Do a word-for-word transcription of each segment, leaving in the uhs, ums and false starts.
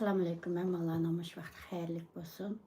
ئەسسالامۇئەلەيكۇم، ھەممىڭلارنىڭ مۇشۇ ۋاقتى خەيرلىك بولسۇن.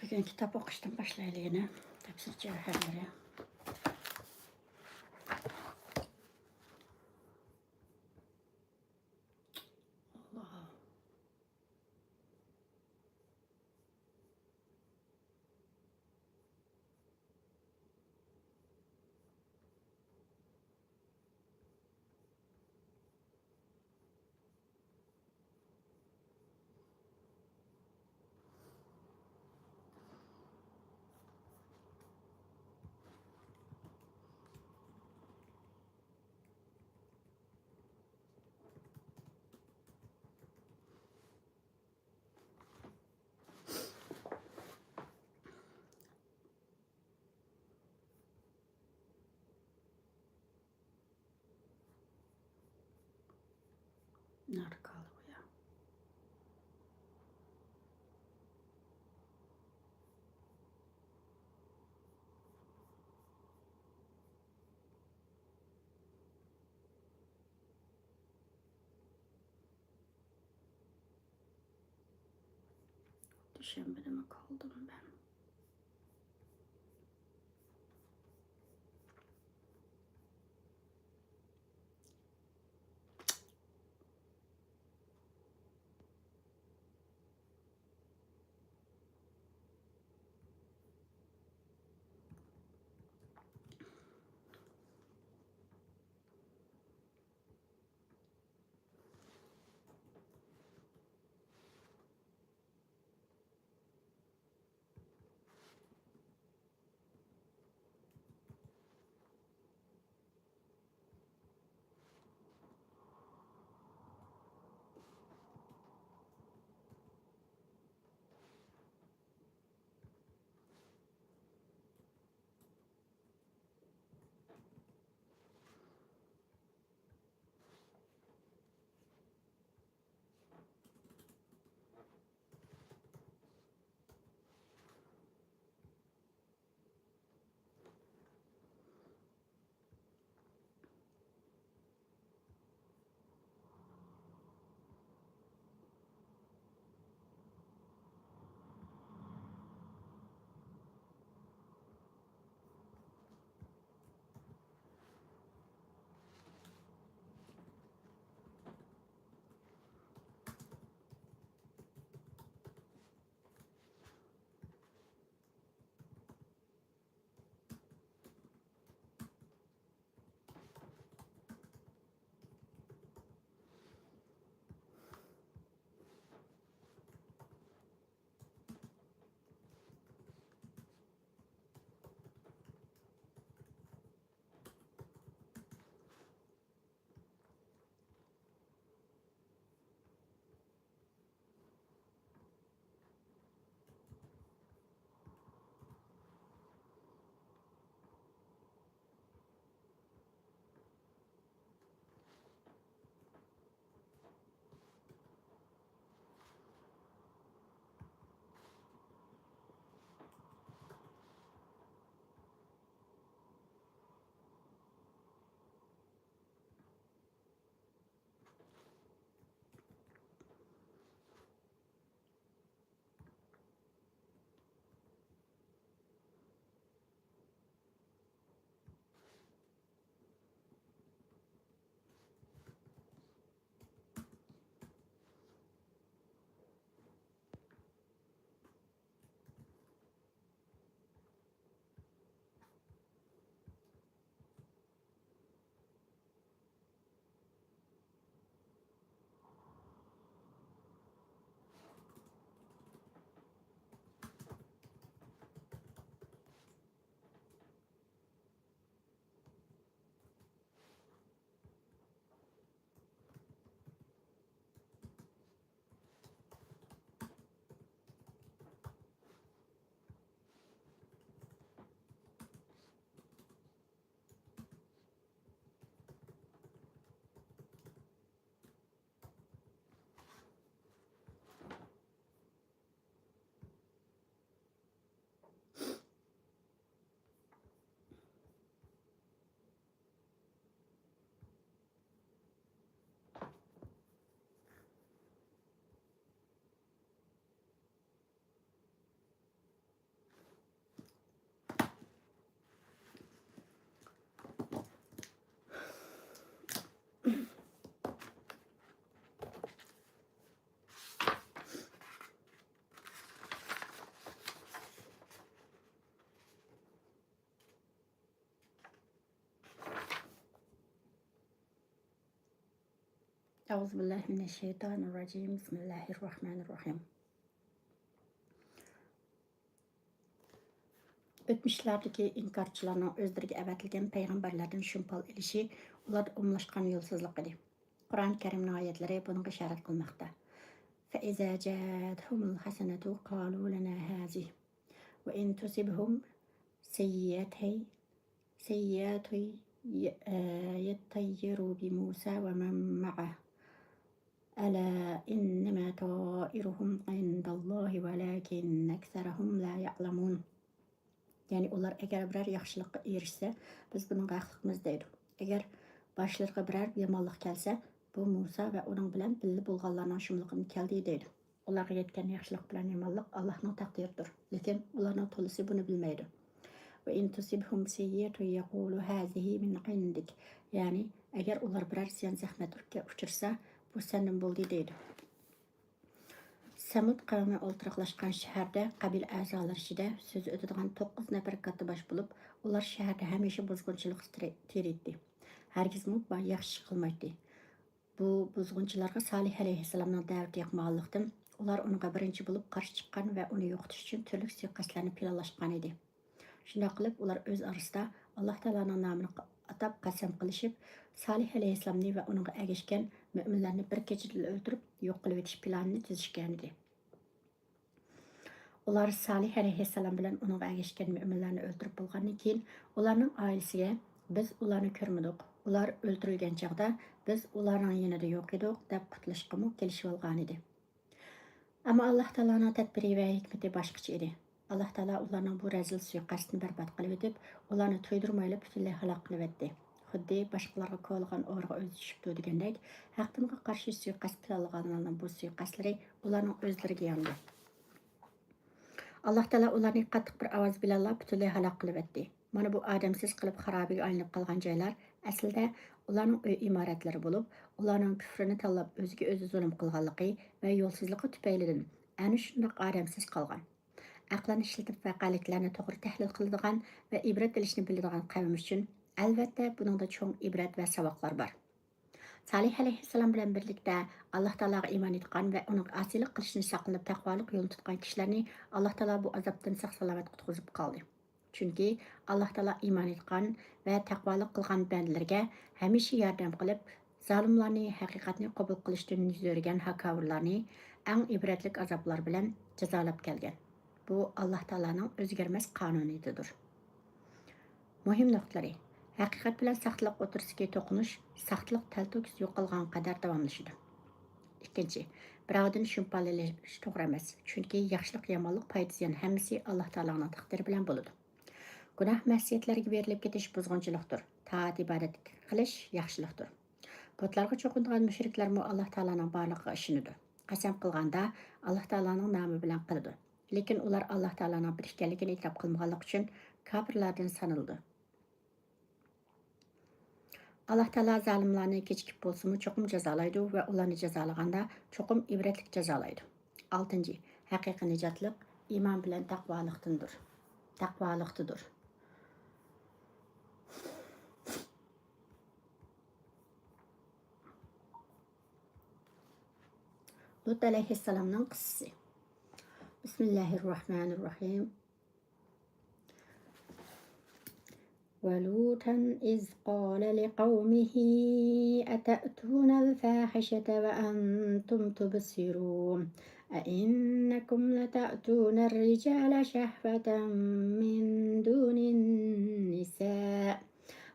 بۈگۈن كىتاب ئوقۇشتىن باشلايلى يەنە. تەپسىر جەۋھەرلىرى. نەدە قالدى بۇ يا؟ دۈشەنبىدىمۇ قالدىم مەن؟ أعوذ بالله من الشيطان الرجيم. بسم الله الرحمن الرحيم. ئۆتمۈشلەردىكى ئىنكارچىلارنىڭ ئۆزلىرىگە ئەۋەتىلگەن پەيغەمبەرلەردىن شۇمپال ئېلىشى ئۇلاردا ئومۇملاشقان يولسىزلىق ئىدى. قۇرئان كەرىمنىڭ ئايەتلىرى بۇنىڭغا ئىشارەت قىلماقتا. فإذا جاءتهم الحسنة قالوا لنا هذه وإن تصبهم سيئة سيئة ي-، آه، يطيروا بموسى ومن معه ألا إنما طائرهم عند الله ولكن أكثرهم لا يعلمون. يەنى ئۇلار ئەگەر بىرەر ياخشىلىققا ئېرىشسە، بىز بۇنىڭغا ھەقلىقمىز دەيدۇ. ئەگەر باشلىرىغا بىرەر يامانلىق كەلسە، بۇ مۇسا ۋە ئۇنىڭ بىلەن بىللە بولغانلارنىڭ شۇملۇقىدىن كەلدى دەيدۇ. ئۇلارغا يەتكەن ياخشىلىق بىلەن يامانلىق ئاللاھنىڭ تەقدىرىدۇر. لېكىن ئۇلارنىڭ تولىسى بۇنى بىلمەيدۇ. وإن تصبهم سيئة يقولوا هذه من عندك. يەنى، ئەگەر ئۇلار بىرەر زىيان زەخمەتكە ئۇچرىسا، بۇ سەندىن بولدى دەيدۇ. سەمۇد قەۋمى ئولتۇراقلاشقان شەھەردە قەبىلە ئەزالىرى ئىچىدە سۆزى ئۆتىدىغان توققۇز نەپەر كاتتىباش بولۇپ، ئۇلار شەھەردە ھەمىشە بۇزغۇنچىلىق تىرى-، تېرىيتتى. ھەرگىزمۇ با-، ياخشى ئىش قىلمايتتى. بۇ بۇزغۇنچىلارغا سالىھ ئەلەيھىسسالامنىڭ دەۋىتى ياقمىغانلىقتىن، ئۇلار ئۇنىڭغا بىرىنچى بولۇپ قارشى چىققان ۋە ئۇنى يوقىتىش ئۈچۈن تۈرلۈك سۇيىقەستلەرنى پىلانلاشقانىدى. شۇنداق قىلىپ، ئۇلار ئۆز ئارىسىدا ئاللاھ تائالانىڭ نامىنى ئاتاپ قەسەم قىلىشىپ، سالىھ ئەلەيھىسسالامنى ۋە ئۇنىڭغا ئەگەشكەن مۆمىنلەرنى بىر كېچىدىلا ئۆلتۈرۈپ، يوق قىلىۋېتىش پىلانىنى تۈزۈشكەنىدى. ئۇلار سالىھ ئەلەيھىسسالام بىلەن ئۇنىڭغا ئەگەشكەن مۆمىنلەرنى ئۆلتۈرۈپ بولغاندىن كېيىن، ئۇلارنىڭ ئائىلىسىگە، «بىز ئۇلارنى كۆرمىدۇق، ئۇلار ئۆلتۈرۈلگەن چاغدا بىز ئۇلارنىڭ يېنىدا يوق ئىدۇق» دەپ قۇتۇلۇشقىمۇ كېلىشىۋالغانىدى. ئەمما ئاللاھ تائالانىڭ تەدبىرى ۋە ھېكمىتى باشقىچە ئىدى. ئاللاھ تائالا ئۇلارنىڭ بۇ رەزىل سۇيىقەستىنى بەربات قىلىۋېتىپ، ئۇلارنى تۇيدۇرمايلا پۈتۈنلەي ھالاك قىلىۋەتتى. خۇددى باشقىلارغا كولىغان ئورىغا ئۆزى چۈشۈپتۇ دېگەندەك، ھەق دىنغا قارشى سۇيىقەست پىلانلىغانلارنىڭ بۇ سۇيىقەستلىرى ئۇلارنىڭ ئۆزلىرىگە ياندى. ئاللاھ تائالا ئۇلارنى قاتتىق بىر ئاۋاز بىلەنلا پۈتۈنلەي ھالاك قىلىۋەتتى. مانا بۇ ئادەمسىز قىلىپ خارابىگە ئايلىنىپ قالغان جايلار ئەسلىدە ئۇلارنىڭ ئۆي ئىمارەتلىرى بولۇپ، ئۇلارنىڭ كۈفرىنى تاللاپ ئۆزىگە ئۆزى زۇلۇم قىلغانلىقى ۋە يولسىزلىقى تۈپەيلىدىن ئەنە شۇنداق ئادەمسىز قالغان. ئەقلىنى ئىشلىتىپ ۋەقەلىكلەرنى توغرا تەھلىل قىلىدىغان ۋە ئىبرەت ئېلىشنى بىلىدىغان قەۋم ئۈچۈن، ئەلۋەتتە، بۇنىڭدا چوڭ ئىبرەت ۋە ساۋاقلار بار. سالىھ ئەلەيھىسسالام بىلەن بىرلىكتە ئاللاھ تائالاغا ئىمان ئېيتقان ۋە ئۇنىڭغا ئاسىيلىق قىلىشتىن ساقلىنىپ، تەقۋالىق يولىنى تۇتقان كىشىلەرنى ئاللاھ تائالا بۇ ئازابتىن ساق-سالامەت قۇتقۇزۇپ قالدى. چۈنكى ئاللاھ تائالا ئىمان ئېيتقان ۋە تەقۋالىق قىلغان بەندىلىرىگە ھەمىشە ياردەم قىلىپ، زالىملارنى، ھەقىقەتنى قوبۇل قىلىشتىن يۈز ئۆرۈگەن ھاكاۋۇرلارنى ئەڭ ئىبرەتلىك ئازابلار بىلەن جازالاپ كەلگەن. بۇ ئاللاھ تائالانىڭ ئۆزگەرمەس قانۇنىيىتىدۇر. مۇھىم نۇقتىلىرى: ھەقىقەت بىلەن ساختىلىق ئوتتۇرىسىدىكى توقۇنۇش، ساختىلىق تەلتۆكۈس يوقالغان قەدەر داۋاملىشىدۇ. ئىككىنچى، بىراۋدىن شۇمپال ئېلىش توغرا ئەمەس، چۈنكى ياخشىلىق، يامانلىق، پايدا، زىيان ھەممىسى ئاللاھ تائالانىڭ تەقدىرى بىلەن بولىدۇ. گۇناھ، مەسىيەتلەرگە بېرىلىپ كېتىش بۇزغۇنچىلىقتۇر، تائەت ئىبادەت قىلىش ياخشىلىقتۇر. بۇتلارغا چوقۇنىدىغان مۇشرىكلەرمۇ ئاللاھ تائالانىڭ بارلىقىغا ئىشىنىدۇ. قەسەم قىلغاندا ئاللاھ تائالانىڭ نامى بىلەن قىلىدۇ. لېكىن ئۇلار ئاللاھ تائالانىڭ بىر ئىكەنلىكىنى ئېتىراپ قىلمىغانلىقى ئۈچۈن كاپىرلاردىن سانىلىدۇ. ئاللاھ تائالا زالىملارنى كېچىكىپ بولسىمۇ چوقۇم جازالايدۇ ۋە ئۇلارنى جازالىغاندا چوقۇم ئىبرەتلىك جازالايدۇ. ئالتىنچى، ھەقىقىي نىجاتلىق ئىمان بىلەن تەقۋالىقتىندۇر. تەقۋالىقتىدۇر. لۇت ئەلەيھىسسالامنىڭ قىسسىسى. بىسمىللاھىررەھمانىررەھىم. ولوطا إذ قال لقومه أتأتون الفاحشة وأنتم تبصرون أئنكم لتأتون الرجال شهوة من دون النساء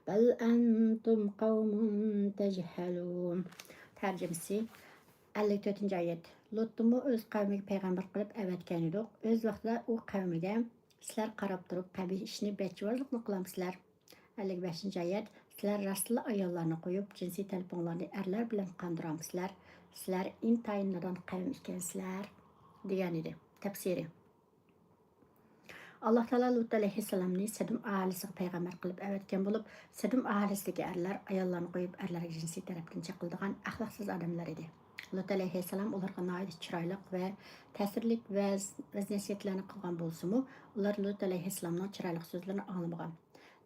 بل أنتم قوم تجهلون. تەرجىمىسى: ئەللىك تۆتىنچى ئايەت. لۇتنىمۇ ئۆز قەۋمىگە پەيغەمبەر قىلىپ ئەۋەتكەن ئىدۇق. ئۆز ۋاقتىدا ئۇ قەۋمىگە، سىلەر قاراپ تۇرۇپ قەبىھ ئىشنى، بەچچىۋازلىقنى قىلامسىلەر؟ ئەللىك بەشىنچى ئايەت. سىلەر راستلا ئاياللارنى قويۇپ، جىنسىي تەلپۇڭلارنى ئەرلەر بىلەن قاندۇرامسىلەر؟ سىلەر ئىنتايىن نادان قەۋم ئىكەنسىلەر، دېگەن ئىدى. تەپسىرى. ئاللاھ تائالا لۇت ئەلەيھىسسالامنى سەدۇم ئاھالىسىگە پەيغەمبەر قىلىپ ئەۋەتكەن بولۇپ، سەدۇم ئاھالىسىدىكى ئەرلەر ئاياللارنى قويۇپ، ئەرلەرگە جىنسىي تەرەپتىن چېقىلىدىغان ئەخلاقسىز ئادەملەر ئىدى. لۇت ئەلەيھىسسالام ئۇلارغا ناھايىتى چىرايلىق ۋە تەسىرلىك ۋەز-، ۋەز-نەسىھەتلەرنى قىلغان بولسىمۇ، ئۇلار لۇت ئەلەيھىسسالامنىڭ چىرايلىق سۆزلىرىنى ئاڭلىمىغان.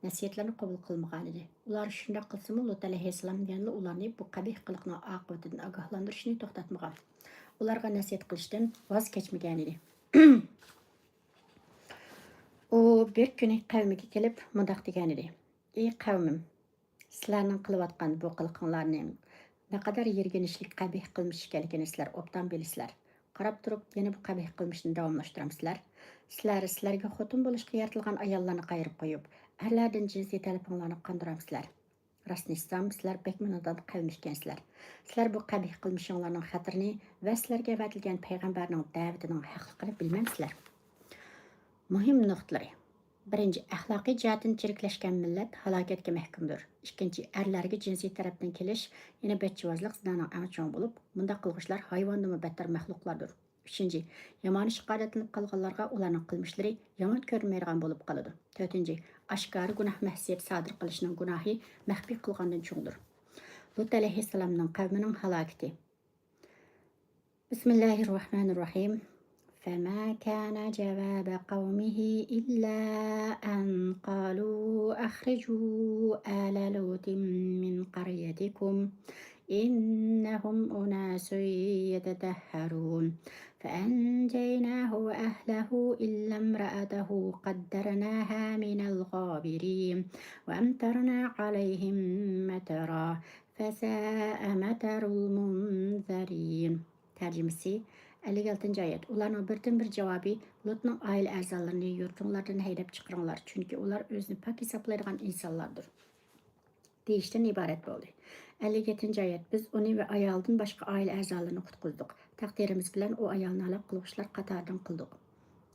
نەسىھەتلەرنى قوبۇل قىلمىغانىدى. ئۇلار شۇنداق قىلسىمۇ، لۇت ئەلەيھىسسالام يەنىلا ئۇلارنى بۇ قەبىھ قىلىقنىڭ ئاقىۋىتىدىن ئاگاھلاندۇرۇشنى توختاتمىغان. ئۇلارغا نەسىھەت قىلىشتىن ۋاز كەچمىگەنىدى. ئۇ بىر كۈنى قەۋمىگە كېلىپ مۇنداق دېگەنىدى: «ئى قەۋمىم، سىلەرنىڭ قىلىۋاتقان بۇ قىلىقىڭلارنىڭ نەقەدەر يىرگىنچلىك قەبىھ قىلمىش ئىكەنلىكىنى سىلەر ئوبدان بىلىسىلەر. قاراپ تۇرۇپ يەنە بۇ قەبىھ قىلمىشنى داۋاملاشتۇرامسىلەر؟ سىلەر سىلەرگە خوتۇن بولۇشقا يارىتىلغان ئاياللارنى قايرىپ قويۇپ، ئەرلەردىن جىنسىي تەلىپىڭلارنى قاندۇرامسىلەر؟ راستىنى ئېيتسام، سىلەر بەكمۇ نادان قەۋم ئىكەنسىلەر. سىلەر بۇ قەبىھ قىلمىشىڭلارنىڭ خەتىرىنى ۋە سىلەرگە ئەۋەتىلگەن پەيغەمبەرنىڭ دەۋىتىنىڭ ھەقلىقىنى بىلمەمسىلەر؟» مۇھىم نۇقتىلىرى. بىرىنچى، ئەخلاقىي جەھەتتىن چىرىكلەشكەن مىللەت ھالاكەتكە مەھكۇمدۇر. ئىككىنچى، ئەرلەرگە جىنسىي تەرەپتىن كېلىش يەنە بەتچىۋازلىق زىنانىڭ ئەڭ چوڭى بولۇپ، مۇنداق قىلغۇچىلار ھايۋاندىنمۇ بەتتەر مەخلۇقلاردۇر. ئۈچىنچى، يامان ئىشقا ئادەتلىنىپ قالغانلارغا ئۇلارنىڭ قىلمىشلىرى يامان كۆرۈنمەيدىغان بولۇپ قالىدۇ. تۆتىنچى، ئاشكارا گۇناھ مەسىيەت سادىر قىلىشنىڭ گۇناھى مەخپىي قىلغاندىن چوڭدۇر. لۇت ئەلەيھىسسالامنىڭ قەۋمىنىڭ ھالاكىتى. بسم الله الرحمن الرحيم. فما كان جواب قومه إلا أن قالوا أخرجوا آل لوط من قريتكم إنهم أناس يتطهرون. فأنجيناه وأهله إلا امرأته قدرناها من الغابرين. وأمطرنا عليهم مطرا. فساء مطر المنذرين. تەرجىمىسى: ئەللىك ئالتىنچى ئايەت. ئۇلارنىڭ بىردىنبىر جاۋابى: «لۇتنىڭ ئائىلە ئەزالىرىنى يۇرتۇڭلاردىن ھەيدەپ چىقىرىڭلار، چۈنكى ئۇلار ئۆزىنى پاك ھېسابلايدىغان ئىنسانلاردۇر» دېيىشتىن ئىبارەت بولدى. ئەللىك يەتتىنچى ئايەت. بىز ئۇنى ۋە ئايالىدىن باشقا ئائىلە ئەزالىرىنى قۇتقۇزدۇق. تەقدىرىمىز بىلەن ئۇ ئايالنى ھالاك قىلغۇچىلار قاتارىدىن قىلدۇق.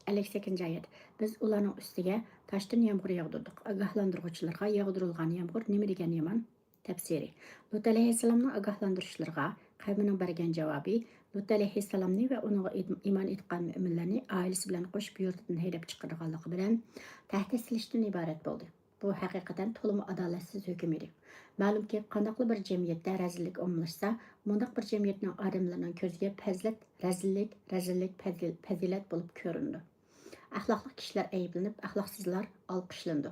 ئەللىك سەككىزىنچى ئايەت. بىز ئۇلارنىڭ ئۈستىگە تاشتىن يامغۇر ياغدۇردۇق. ئاگاھلاندۇرغۇچىلارغا ياغدۇرۇلغان يامغۇر نېمە دېگەن يامان! تەپسىرى. لۇت ئەلەيھىسسالامنىڭ ئاگاھلاندۇرۇشلىرىغا قەۋمىنىڭ بەرگەن جاۋابى، لۇت ئەلەيھىسسالامنى ۋە ئۇنىڭغا ئىد-، ئىمان ئېيتقان مۆمىنلەرنى ئائىلىسى بىلەن قوشۇپ يۇرتىدىن ھەيدەپ چىقىرىدىغانلىقى بىلەن تەھدىت سېلىشتىن ئىبارەت بولدى. بۇ ھەقىقەتەن تولىمۇ ئادالەتسىز ھۆكۈم ئىدى. مەلۇمكى، قانداقلا بىر جەمئىيەتتە رەزىللىك ئومۇملاشسا، مۇنداق بىر جەمئىيەتنىڭ ئادەملىرىنىڭ كۆزىگە پەزىلەت، رەزىللىك، رەزىللىك، پەزىل-، پەزىلەت بولۇپ كۆرۈنىدۇ. ئەخلاقلىق كىشىلەر ئەيىبلىنىپ، ئەخلاقسىزلار ئالقىشلىنىدۇ.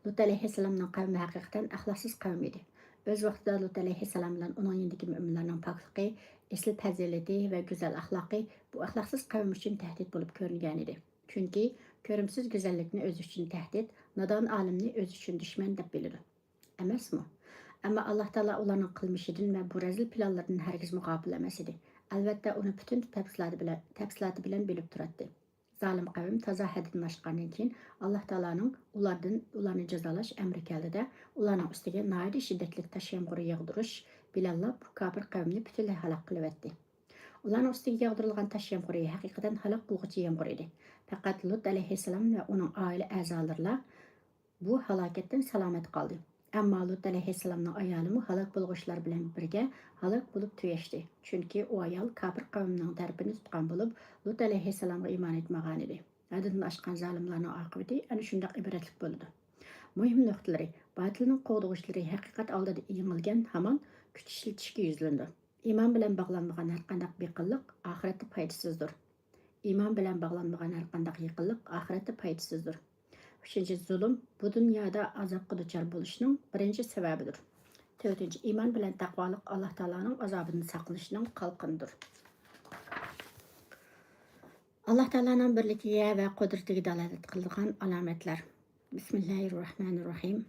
لۇت ئەلەيھىسسالامنىڭ قەۋمى ھەقىقەتەن ئەخلاقسىز قەۋم ئىدى. ئۆز ۋاقتىدا لۇت ئەلەيھىسسالام بىلەن ئۇنىڭ يېنىدىكى مۆمىنلەرنىڭ پاكلىقى، ئېسىل پەزىلىتى ۋە گۈزەل ئەخلاقى بۇ ئەخلاقسىز قەۋم ئۈچۈن تەھدىت بولۇپ كۆرۈنگەنىدى. چۈنكى كۆرۈمسىز گۈزەللىكنى ئۆزى ئۈچۈن تەھدىت، نادان ئالىمنى ئۆزى ئۈچۈن دۈشمەن دەپ بىلىدۇ. ئەمەسمۇ؟ ئەمما ئاللا تائالا ئۇلارنىڭ قىلمىشىدىن ۋە بۇ رەزىل پىلانلىرىدىن ھەرگىزمۇ غاپىل ئەمەس ئىدى. ئەلۋەتتە، ئۇنى پۈتۈن تەپسىلاتى بىلەن، تەپسىلاتى بىلەن بىلىپ تۇراتتى. زالىم قەۋم تازا ھەددىدىن ئاشقاندىن كېيىن، ئاللا تائالانىڭ ئۇلاردىن، ئۇلارنى جازالاش ئەمرى كەلدى-دە، ئۇلارنىڭ ئۈستىگە ناھايىتى شىددەتلىك تاش يامغۇرى ياغدۇرۇش بىلەنلا بۇ كاپىر قەۋمنى پۈتۈنلەي ھالاك قىلىۋەتتى. ئۇلارنىڭ ئۈستىگە ياغدۇرۇلغان تاش يامغۇرى ھەقىقەتەن ھالاك قىلغۇچى يامغۇر ئىدى. پەقەت لۇت ئەلەيھىسسالام ۋە ئۇنىڭ ئائىلە ئەزالىرىلا بۇ ھالاكەتتىن سالامەت قالدى. ئەمما لۇت ئەلەيھىسسالامنىڭ ئايالىمۇ ھالاك بولغۇچىلار بىلەن بىرگە ھالاك بولۇپ تۈگەشتى. چۈنكى ئۇ ئايال كاپىر قەۋمنىڭ تەرىپىنى تۇتقان بولۇپ، لۇت ئەلەيھىسسالامغا ئىمان ئېيتمىغانىدى. ھەددىدىن ئاشقان زالىملارنىڭ ئاقىۋىتى ئەنە شۇنداق ئىبرەتلىك بولىدۇ. مۇھىم نۇقتىلىرى: باتىلنىڭ قوغدىغۇچىلىرى ھەقىقەت ئالدىدا يېڭىلگەن ھامان كۈچ ئىشلىتىشكە يۈزلىنىدۇ. ئىمان بىلەن باغلانمىغان ھەرقانداق بېقىنلىق ئاخىرەتتە پايدىسىزدۇر. ئىمان بىلەن باغلانمىغان ھەرقانداق يېقىنلىق ئاخىرەتتە پايدىسىزدۇر. ئۈچىنچى، زۇلۇم بۇ دۇنيادا ئازابقا دۇچار بولۇشنىڭ بىرىنچى سەۋەبىدۇر. تۆتىنچى، ئىمان بىلەن تەقۋالىق ئاللا تائالانىڭ ئازابىدىن ساقلىنىشنىڭ قالقىنىدۇر. ئاللا تائالانىڭ بىرلىكىگە ۋە قۇدرىتىگە دالالەت قىلىدىغان ئالامەتلەر. بىسمىللاھىر رەھمانىر رەھىم.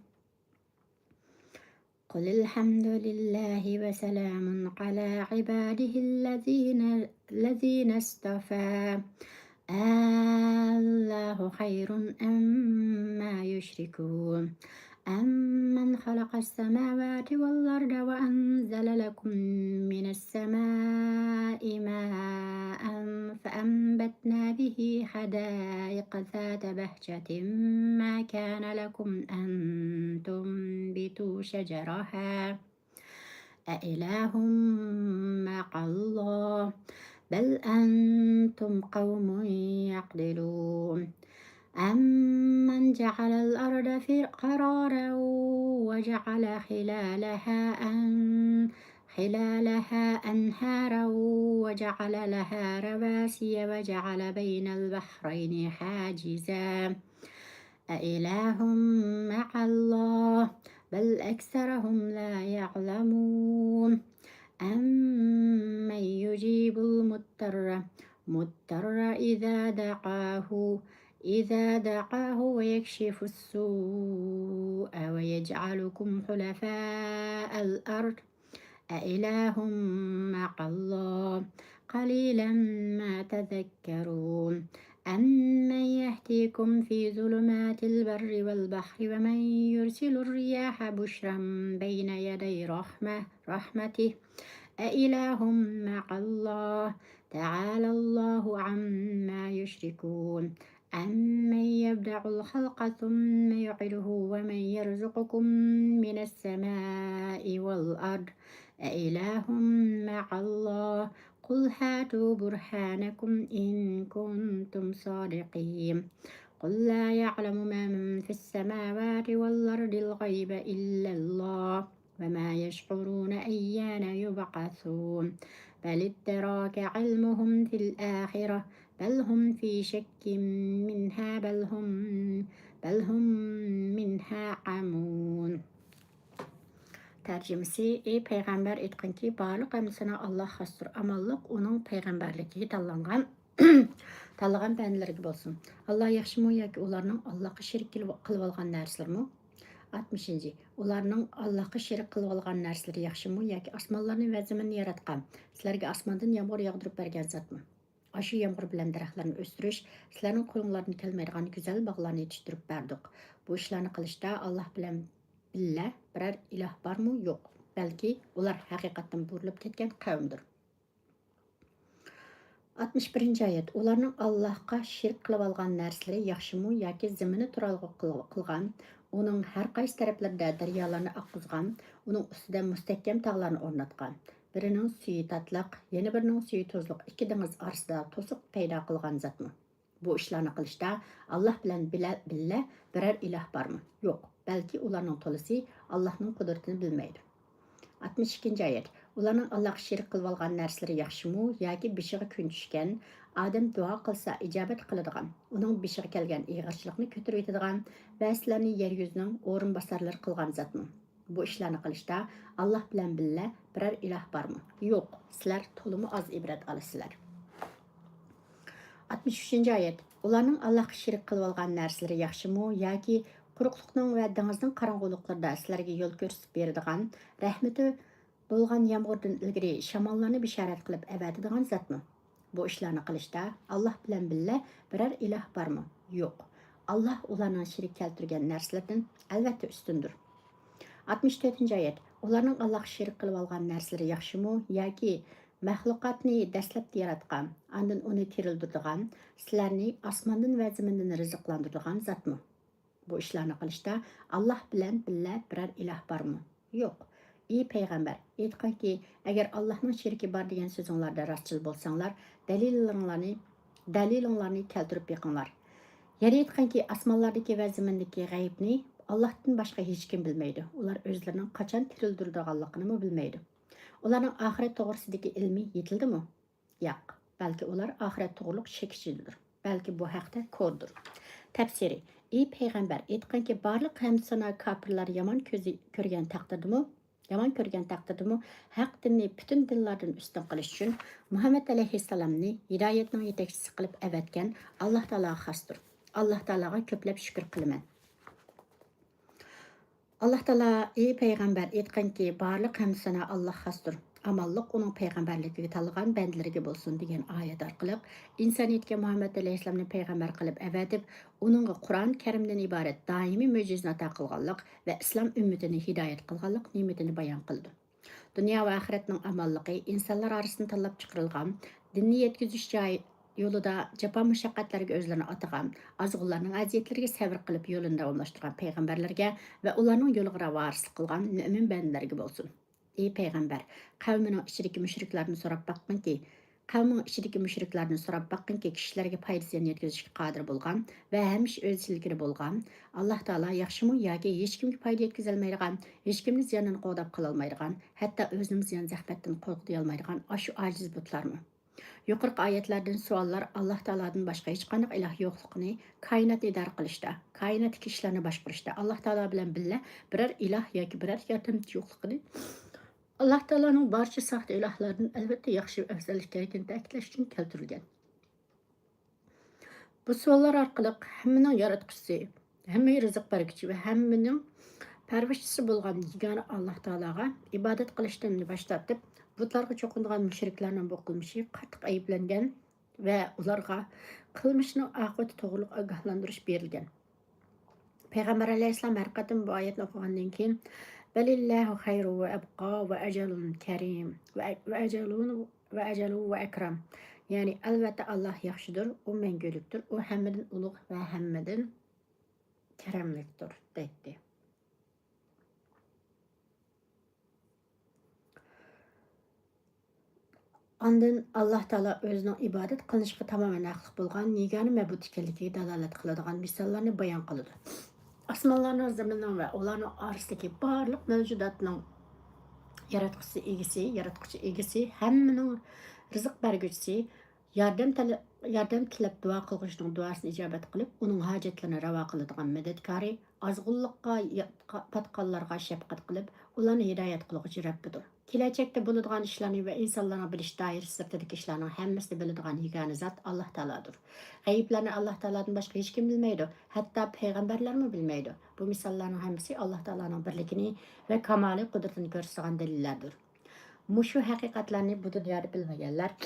قل الحمد لله وسلام على عباده الذين، الذين اصطفى. الله خير أما يشركون. أمن خلق السماوات والأرض وأنزل لكم من السماء ماء فأنبتنا به حدائق ذات بهجة ما كان لكم أن تنبتوا شجرها أإله مع الله بل أنتم قوم يعدلون. أمن جعل الأرض في-، قرارا وجعل خلالها أن-، خلالها أنهارا وجعل لها رواسي وجعل بين البحرين حاجزا أإله مع الله بل أكثرهم لا يعلمون. أمن يجيب المضطر مضطر إذا دعاه إذا دعاه ويكشف السوء ويجعلكم خلفاء الأرض أإله مع الله قليلا ما تذكرون. أمن يهديكم في ظلمات البر والبحر ومن يرسل الرياح بشرا بين يدي رحمة رحمته أإله مع الله تعالى الله عما يشركون. أمن يبدأ الخلق ثم يعيده ومن يرزقكم من السماء والأرض أإله مع الله قل هاتوا برهانكم إن كنتم صادقين. قل لا يعلم من في السماوات والأرض الغيب إلا الله وما يشعرون أيان يبعثون. بل ادارك علمهم في الآخرة بل هم في شك منها بل هم بل هم منها عمون. تەرجىمىسى: ئى پەيغەمبەر، ئېيتقىنكى، بارلىق ھەمدۇسانا ئاللاھ خاستۇر، ئامانلىق ئۇنىڭ پەيغەمبەرلىكىگە تاللانغان تاللىغان بەندىلىرىگە بولسۇن. ئاللاھ ياخشىمۇ ياكى ئۇلارنىڭ ئاللاھقا شېرىك قىلىۋالغان نەرسىلىرىمۇ؟ ئاتمىشىنچى، ئۇلارنىڭ ئاللاھقا شېرىك قىلىۋالغان نەرسىلىرى ياخشىمۇ ياكى ئاسمانلارنى ۋە زېمىننى ياراتقان، سىلەرگە ئاسماندىن يامغۇر ياغدۇرۇپ بەرگەن زاتمۇ؟ ئاشۇ يامغۇر بىلەن دەرەخلەرنى ئۆستۈرۈش، سىلەرنىڭ قولۇڭلاردىن كەلمەيدىغان گۈزەل باغلارنى يېتىشتۈرۈپ بەردۇق. بۇ ئىشلارنى قىلىشتا ئاللاھ بىلەن بىللە بىرەر ئىلاھ بارمۇ؟ يوق. بەلكى ئۇلار ھەقىقەتتىن بۇرۇلۇپ كەتكەن قەۋمدۇر. ئاتمىش بىرىنچى ئايەت. ئۇلارنىڭ ئاللاھقا شېرىك قىلىۋالغان نەرسىلىرى ياخشىمۇ ياكى زېمىننى تۇرالغۇ قىل-، قىلغان، ئۇنىڭ ھەر قايسى تەرەپلىرىدە دەريالارنى ئاققۇزغان، ئۇنىڭ ئۈستىدە مۇستەھكەم تاغلارنى ئورناتقان، بىرىنىڭ سۈيى تاتلىق، يەنە بىرىنىڭ سۈيى تۇزلۇق ئىككى دېڭىز ئارىسىدا توسۇق پەيدا قىلغان زاتمۇ؟ بۇ ئىشلارنى قىلىشتا ئاللاھ بىلەن بىلە-، بىللە بىرەر ئىلاھ بارمۇ؟ يوق. بەلكى ئۇلارنىڭ تولىسى ئاللاھنىڭ قۇدرىتىنى بىلمەيدۇ. ئاتمىش ئىككىنچى ئايەت. ئۇلارنىڭ ئاللاھقا شېرىك قىلىۋالغان نەرسىلىرى ياخشىمۇ ياكى بېشىغا كۈن چۈشكەن، ئادەم دۇئا قىلسا ئىجابەت قىلىدىغان، ئۇنىڭ بېشىغا كەلگەن ئېغىرچىلىقنى كۆتۈرۈۋېتىدىغان ۋە سىلەرنى يەر يۈزىنىڭ ئورۇنباسارلىرى قىلغان زاتمۇ؟ بۇ ئىشلارنى قىلىشتا ئاللاھ بىلەن بىللە بىرەر ئىلاھ بارمۇ؟ يوق، سىلەر تولىمۇ ئاز ئىبرەت ئالىسىلەر. ئاتمىش ئۈچىنچى ئايەت. ئۇلارنىڭ ئاللاھقا شېرىك قىلىۋالغان نەرسىلىرى ياخشىمۇ ياكى قۇرۇقلۇقنىڭ ۋە دېڭىزنىڭ قاراڭغۇلۇقلىرىدا سىلەرگە يول كۆرسىتىپ بېرىدىغان، رەھمىتى بولغان يامغۇردىن ئىلگىرى شاماللارنى بېشارەت قىلىپ ئەۋەتىدىغان زاتمۇ؟ بۇ ئىشلارنى قىلىشتا ئاللاھ بىلەن بىللە بىرەر ئىلاھ بارمۇ؟ يوق. ئاللاھ ئۇلارنىڭ شېرىك كەلتۈرگەن نەرسىلىرىدىن ئەلۋەتتە ئۈستۈندۇر. ئاتمىش تۆتىنچى ئايەت. ئۇلارنىڭ ئاللاھقا شېرىك قىلىۋالغان نەرسىلىرى ياخشىمۇ ياكى مەخلۇقاتنى دەسلەپتە ياراتقان، ئاندىن ئۇنى تىرىلدۈرىدىغان، سىلەرنى ئاسماندىن ۋە زېمىندىن رىزىقلاندۇرىدىغان زاتمۇ؟ بۇ ئىشلارنى قىلىشتا ئاللاھ بىلەن بىللە بىرەر ئىلاھ بارمۇ؟ يوق. ئى پەيغەمبەر، ئېيتقىنكى، ئەگەر ئاللاھنىڭ شېرىكى بار دېگەن سۆزۈڭلاردا راستچىل بولساڭلار، دەلىللىرىڭلارنى، دەلىلىڭلارنى كەلتۈرۈپ بېقىڭلار. يەنە ئېيتقىنكى، ئاسمانلاردىكى ۋە زېمىندىكى غەيىبنى ئاللاھتىن باشقا ھېچكىم بىلمەيدۇ. ئۇلار ئۆزلىرىنىڭ قاچان تىرىلدۈرىدىغانلىقىنىمۇ بىلمەيدۇ. ئۇلارنىڭ ئاخىرەت توغرىسىدىكى ئىلمى يېتىلدىمۇ؟ ياق، بەلكى ئۇلار ئاخىرەت توغرۇلۇق شەك ئىچىدىدۇر. بەلكى بۇ ھەقتە كوردۇر. تەپسىرى: ئى پەيغەمبەر، ئېيتقىنكى، بارلىق ھەمدۇسانا كاپىرلار يامان كۆزى كۆرگەن تەقدىردىمۇ، يامان كۆرگەن تەقدىردىمۇ، ھەق دىننى پۈتۈن دىنلاردىن ئۈستۈن قىلىش ئۈچۈن مۇھەممەد ئەلەيھىسسالامنى ھىدايەتنىڭ يېتەكچىسى قىلىپ ئەۋەتكەن ئاللاھ تائالاغا خاستۇر. ئاللاھ تائالاغا كۆپلەپ شۈكۈر قىلىمەن. ئاللاھ تائالا، ئى پەيغەمبەر، ئېيتقىنكى، بارلىق ھەمدۇسانا ئاللاھقا خاستۇر. ئامانلىق ئۇنىڭ پەيغەمبەرلىكىگە تاللىغان بەندىلىرىگە بولسۇن، دېگەن ئايەت ئارقىلىق ئىنسانىيەتكە مۇھەممەد ئەلەيھىسسالامنى پەيغەمبەر قىلىپ ئەۋەتىپ، ئۇنىڭغا قۇرئان كەرىمدىن ئىبارەت دائىمىي مۆجىزىنى ئاتا قىلغانلىق ۋە ئىسلام ئۈممىتىنى ھىدايەت قىلغانلىق نېمىتىنى بايان قىلىدۇ. دۇنيا ۋە ئاخىرەتنىڭ ئامانلىقى ئىنسانلار ئارىسىدىن تاللاپ چىقىرىلغان، دىننى يەتكۈزۈش جايى يولىدا جاپا مۇشەققەتلەرگە ئۆزلىرىنى ئاتىغان، ئازغۇنلارنىڭ ئەزىيەتلىرىگە سەۋر قىلىپ يولىنى داۋاملاشتۇرغان پەيغەمبەرلەرگە ۋە ئۇلارنىڭ يولىغا ۋارىسلىق قىلغان مۆمىن بەندىلەرگە بولسۇن. ئى پەيغەمبەر، قەۋمىنىڭ ئىچىدىكى مۇشرىكلارنى سوراپ باققىنكى، قەۋمىڭ ئىچىدىكى مۇشرىكلارنى سوراپ باققىنكى، كىشىلەرگە پايدا زىيان يەتكۈزۈشكە قادىر بولغان ۋە ھەمىشە ئۆز ئىلكىدە بولغان ئاللاھ تائالا ياخشىمۇ ياكى ھېچكىمگە پايدا يەتكۈزەلمەيدىغان، ھېچكىمنى زىياندىن قوغداپ قالالمايدىغان، ھەتتا ئۆزىنىمۇ زىيان زەخمەتتىن قورغىتالمايدىغان ئاشۇ ئاجىز بۇتلارمۇ؟ يۇقىرىقى ئايەتلەردىن سوئاللار ئاللاھ تائالادىن باشقا ھېچقانداق ئىلاھ يوقلۇقىنى، كائىناتنى ئىدارە قىلىشتا، كائىناتتىكى ئىشلارنى باشقۇرۇشتا ئاللاھ تائالا بىلەن بىللە بىرەر ئىلاھ ياكى بىرەر ياردەمچى يوقلۇقىنى، ئاللاھ تائالانىڭ بارچە ساختا ئىلاھلاردىن ئەلۋەتتە ياخشى ۋە ئەۋزەل ئىكەنلىكىنى تەكىتلەش ئۈچۈن كەلتۈرۈلگەن. بۇ سوئاللار ئارقىلىق ھەممىنىڭ ياراتقۇچىسى، ھەممىگە رىزىق بەرگۈچى ۋە ھەممىنىڭ پەرۋىشچىسى بولغان يېگانە ئاللاھ تائالاغا ئىبادەت قىلىشتىن باش تارتىپ، بۇتلارغا چوقۇنىدىغان مۇشرىكلارنىڭ بۇ قىلمىشى قاتتىق ئەيىبلەنگەن ۋە ئۇلارغا قىلمىشىنىڭ ئاقىۋىتى توغرۇلۇق ئاگاھلاندۇرۇش بېرىلگەن. پەيغەمبەر ئەلەيھىسسالام ھەر قېتىم بۇ ئايەتنى ئوقۇغاندىن كېيىن، بەلىللاھۇ خەيرۇ ۋە ئەبقا ۋە ئەجەلۇن كەرىم ۋە، ۋە ئەجەلۇن ۋە ئەجەلۇ ۋە ئەكرەم. يەنى، ئەلۋەتتە، ئاللاھ ياخشىدۇر، ئۇ مەڭگۈلۈكتۇر، ئۇ ھەممىدىن ئۇلۇغ ۋە ھەممىدىن كەرەملىكتۇر، دەيتتى. ئاندىن ئاللاھ تائالا ئۆزىنىڭ ئىبادەت قىلىنىشقا تامامەن ھەقلىق بولغان يېگانە مەبۇد ئىكەنلىكىگە دالالەت قىلىدىغان مىساللارنى بايان قىلىدۇ. ئاسمانلارنىڭ، زېمىننىڭ ۋە ئۇلارنىڭ ئارىسىدىكى بارلىق مەۋجۇداتنىڭ ياراتقۇچىسى ئىگىسى، ياراتقۇچى ئىگىسى، ھەممىنىڭ رىزىق بەرگۈچىسى، ياردەم تەلە-، ياردەم تىلەپ دۇئا قىلغۇچىنىڭ دۇئاسىنى ئىجابەت قىلىپ، ئۇنىڭ ھاجەتلىرىنى راۋا قىلىدىغان مەدەتكارى، ئازغۇنلۇققا ياتقا-، پاتقانلارغا شەپقەت قىلىپ، ئۇلارنى ھىدايەت قىلغۇچى رەببىدۇر. كېلەچەكتە بولىدىغان ئىشلارنى ۋە ئىنسانلارنىڭ بىلىش دائىرىسى سىرتىدىكى ئىشلارنىڭ ھەممىسىنى بىلىدىغان يېگانە زات ئاللاھ تائالادۇر. غەيىبلەرنى ئاللاھ تائالادىن باشقا ھېچكىم بىلمەيدۇ، ھەتتا پەيغەمبەرلەرمۇ بىلمەيدۇ. بۇ مىساللارنىڭ ھەممىسى ئاللاھ تائالانىڭ بىرلىكىنى ۋە كامالىي قۇدرىتىنى كۆرسىتىدىغان دەلىللەردۇر. مۇشۇ ھەقىقەتلەرنى بۇ دۇنيادا بىلمىگەنلەر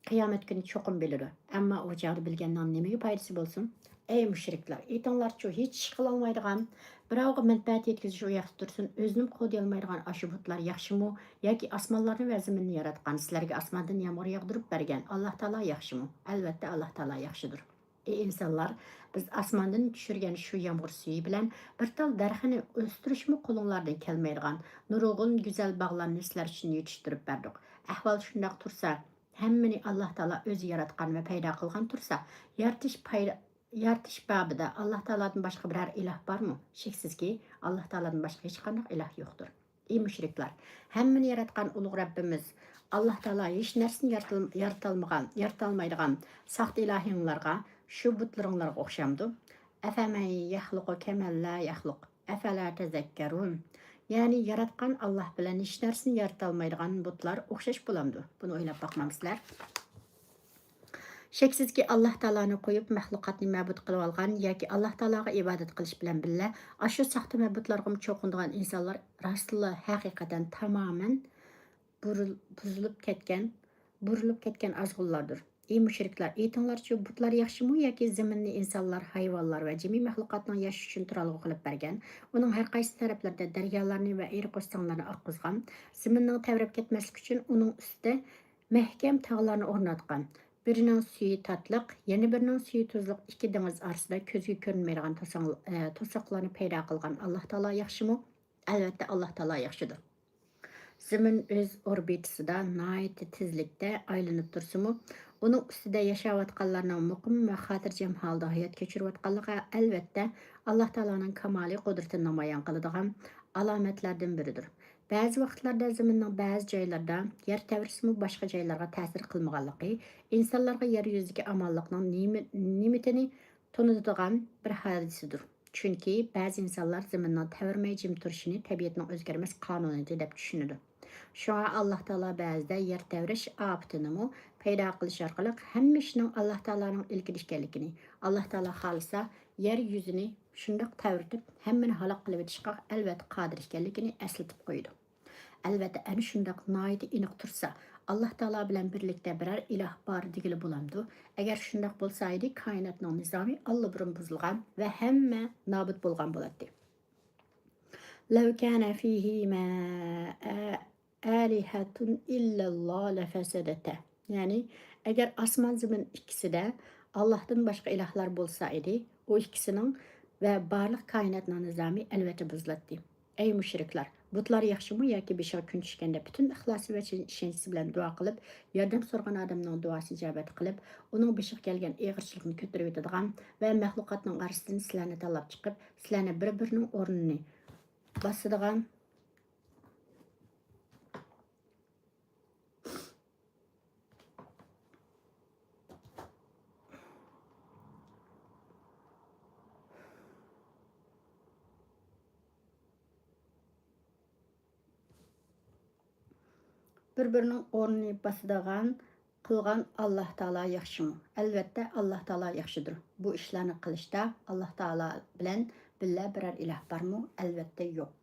قىيامەت كۈنى چوقۇم بىلىدۇ. ئەمما ئۇ چاغدا بىلگەننىڭ نېمىگە پايدىسى بولسۇن؟ ئەي مۇشرىكلار، ئېيتىڭلارچۇ، ھېچ ئىش قىلالمايدىغان، بىراۋغا مەنپەئەت يەتكۈزۈش ئۇ ياقتا تۇرسۇن، ئۆزىنىمۇ قوغدىيالمايدىغان ئاشۇ بۇتلار ياخشىمۇ ياكى ئاسمانلارنى ۋە زېمىننى ياراتقان، سىلەرگە ئاسماندىن يامغۇر ياغدۇرۇپ بەرگەن ئاللاھ تائالا ياخشىمۇ؟ ئەلۋەتتە، ئاللاھ تائالا ياخشىدۇر. ئى ئىنسانلار، بىز ئاسماندىن چۈشۈرگەن شۇ يامغۇر سۈيى بىلەن بىر تال دەرىخىنى ئۆستۈرۈشمۇ قولۇڭلاردىن كەلمەيدىغان نۇرغۇن گۈزەل باغلارنى سىلەر ئۈچۈن يېتىشتۈرۈپ بەردۇق. ئەھۋال شۇنداق تۇرسا، ھەممىنى ئاللاھ تائالا ئۆزى ياراتقان ۋە پەيدا قىلغان تۇرسا، يارىتىش پەيدا-، يارىتىش بابىدا ئاللاھ تائالادىن باشقا بىرەر ئىلاھ بارمۇ؟ شەكسىزكى، ئاللاھ تائالادىن باشقا ھېچقانداق ئىلاھ يوقتۇر. ئى مۇشرىكلار! ھەممىنى ياراتقان ئۇلۇغ رەببىمىز ئاللاھ تائالا ھېچ نەرسىنى يارىتىل-، يارىتالمىغان، يارىتالمايدىغان ساختا ئىلاھىڭلارغا، شۇ بۇتلىرىڭلارغا ئوخشامدۇ؟ ئەفەمەن يەخلۇقۇ كەمەن لا يەخلۇق، ئەفەلا تەزەككەرۇن. يەنى ياراتقان ئاللاھ بىلەن ھېچ نەرسىنى يارىتالمايدىغان بۇتلار ئوخشاش بولامدۇ؟ بۇنى ئويلاپ باقمامسىلەر؟ شەكسىزكى، ئاللاھ تائالانى قويۇپ، مەخلۇقاتنى مەبۇد قىلىۋالغان ياكى ئاللاھ تائالاغا ئىبادەت قىلىش بىلەن بىللە، ئاشۇ ساختا مەبۇدلارغىمۇ چوقۇنىدىغان ئىنسانلار راستلا ھەقىقەتەن تامامەن بۇرۇل-، بۇزۇلۇپ كەتكەن، بۇرۇلۇپ كەتكەن ئازغۇنلاردۇر. ئى مۇشرىكلار، ئېيتىڭلارچۇ، بۇتلار ياخشىمۇ ياكى زېمىننى ئىنسانلار، ھايۋانلار ۋە جىمى مەخلۇقاتنىڭ ياشىشى ئۈچۈن تۇرالغۇ قىلىپ بەرگەن، ئۇنىڭ ھەر قايسى تەرەپلىرىدە دەريالارنى ۋە ئېرى-قوستاڭلارنى ئاققۇزغان، زېمىننىڭ تەۋرەپ كەتمەسلىكى ئۈچۈن ئۇنىڭ ئۈستىدە مەھكەم تاغلارنى ئورناتقان، بىرىنىڭ سۈيى تاتلىق، يەنە بىرىنىڭ سۈيى تۇزلۇق ئىككى دېڭىز ئارىسىدا كۆزگە كۆرۈنمەيدىغان توساڭ-، ئە، توساقلارنى پەيدا قىلغان ئاللاھ تائالا ياخشىمۇ؟ ئەلۋەتتە، ئاللاھ تائالا ياخشىدۇر. زېمىن ئۆز ئوربىتىسىدا ناھايىتى تېزلىكتە ئايلىنىپ تۇرسىمۇ، ئۇنىڭ ئۈستىدە ياشاۋاتقانلارنىڭ مۇقىم ۋە خاتىرجەم ھالدا ھايات كەچۈرۈۋاتقانلىقى، ئەلۋەتتە، ئاللاھ تائالانىڭ كامالىي قۇدرىتىنى نامايان قىلىدىغان ئالامەتلەردىن بىرىدۇر. بەزى ۋاقىتلاردا زېمىننىڭ بەزى جايلىرىدا يەر تەۋرىسىمۇ باشقا جايلارغا تەسىر قىلمىغانلىقى ئىنسانلارغا يەر يۈزىدىكى ئامانلىقنىڭ نېمە-، نېمىتىنى تونۇتىدىغان بىر ھادىسىدۇر. چۈنكى بەزى ئىنسانلار زېمىننىڭ تەۋرىمەي جىم تۇرۇشىنى تەبىئەتنىڭ ئۆزگەرمەس قانۇنىيىتى دەپ چۈشىنىدۇ. شۇڭا ئاللاھ تائالا بەزىدە يەر تەۋرەش ئاپىتىنىمۇ پەيدا قىلىش ئارقىلىق ھەممە ئىشنىڭ ئاللاھ تائالانىڭ ئىلكىدە ئىكەنلىكىنى، ئاللاھ تائالا خالىسا يەر يۈزىنى شۇنداق تەۋرىتىپ، ھەممىنى ھالاك قىلىۋېتىشقا ئەلۋەتتە قادىر ئىكەنلىكىنى ئەسلىتىپ قويىدۇ. ئەلۋەتتە، ئەنە شۇنداق ناھايىتى ئېنىق تۇرسا، ئاللاھ تائالا بىلەن بىرلىكتە بىرەر ئىلاھ بار دېگىلى بولامدۇ؟ ئەگەر شۇنداق بولسا ئىدى، كائىناتنىڭ نىزامى ئاللىبۇرۇن بۇزۇلغان ۋە ھەممە نابۇت بولغان بولاتتى. لو كان فيهما آ-، آلهة إلا الله لفسدتا. يەنى، ئەگەر ئاسمان زېمىن ئىككىسىدە ئاللاھتىن باشقا ئىلاھلار بولسا ئىدى، ئۇ ئىككىسىنىڭ ۋە بارلىق كائىناتنىڭ نىزامى ئەلۋەتتە بۇزۇلاتتى. ئەي مۇشرىكلار! بۇتلار ياخشىمۇ ياكى بېشىغا كۈن چۈشكەندە پۈتۈن ئىخلاسى ۋە چىن ئىشەنچىسى بىلەن دۇئا قىلىپ، ياردەم سورىغان ئادەمنىڭ دۇئاسىنى ئىجابەت قىلىپ، ئۇنىڭ بېشىغا كەلگەن ئېغىرچىلىقنى كۆتۈرۈۋېتىدىغان ۋە مەخلۇقاتنىڭ ئارىسىدىن سىلەرنى تاللاپ چىقىپ، سىلەرنى بىر-بىرىنىڭ ئورنىنى باسىدىغان، باسىدىغان، بىر-بىرىنىڭ ئورنىنى باسىدىغان قىلغان ئاللاھ تائالا ياخشىمۇ؟ ئەلۋەتتە، ئاللاھ تائالا ياخشىدۇر. بۇ ئىشلارنى قىلىشتا ئاللاھ تائالا بىلەن بىللە بىرەر ئىلاھ بارمۇ؟ ئەلۋەتتە يوق.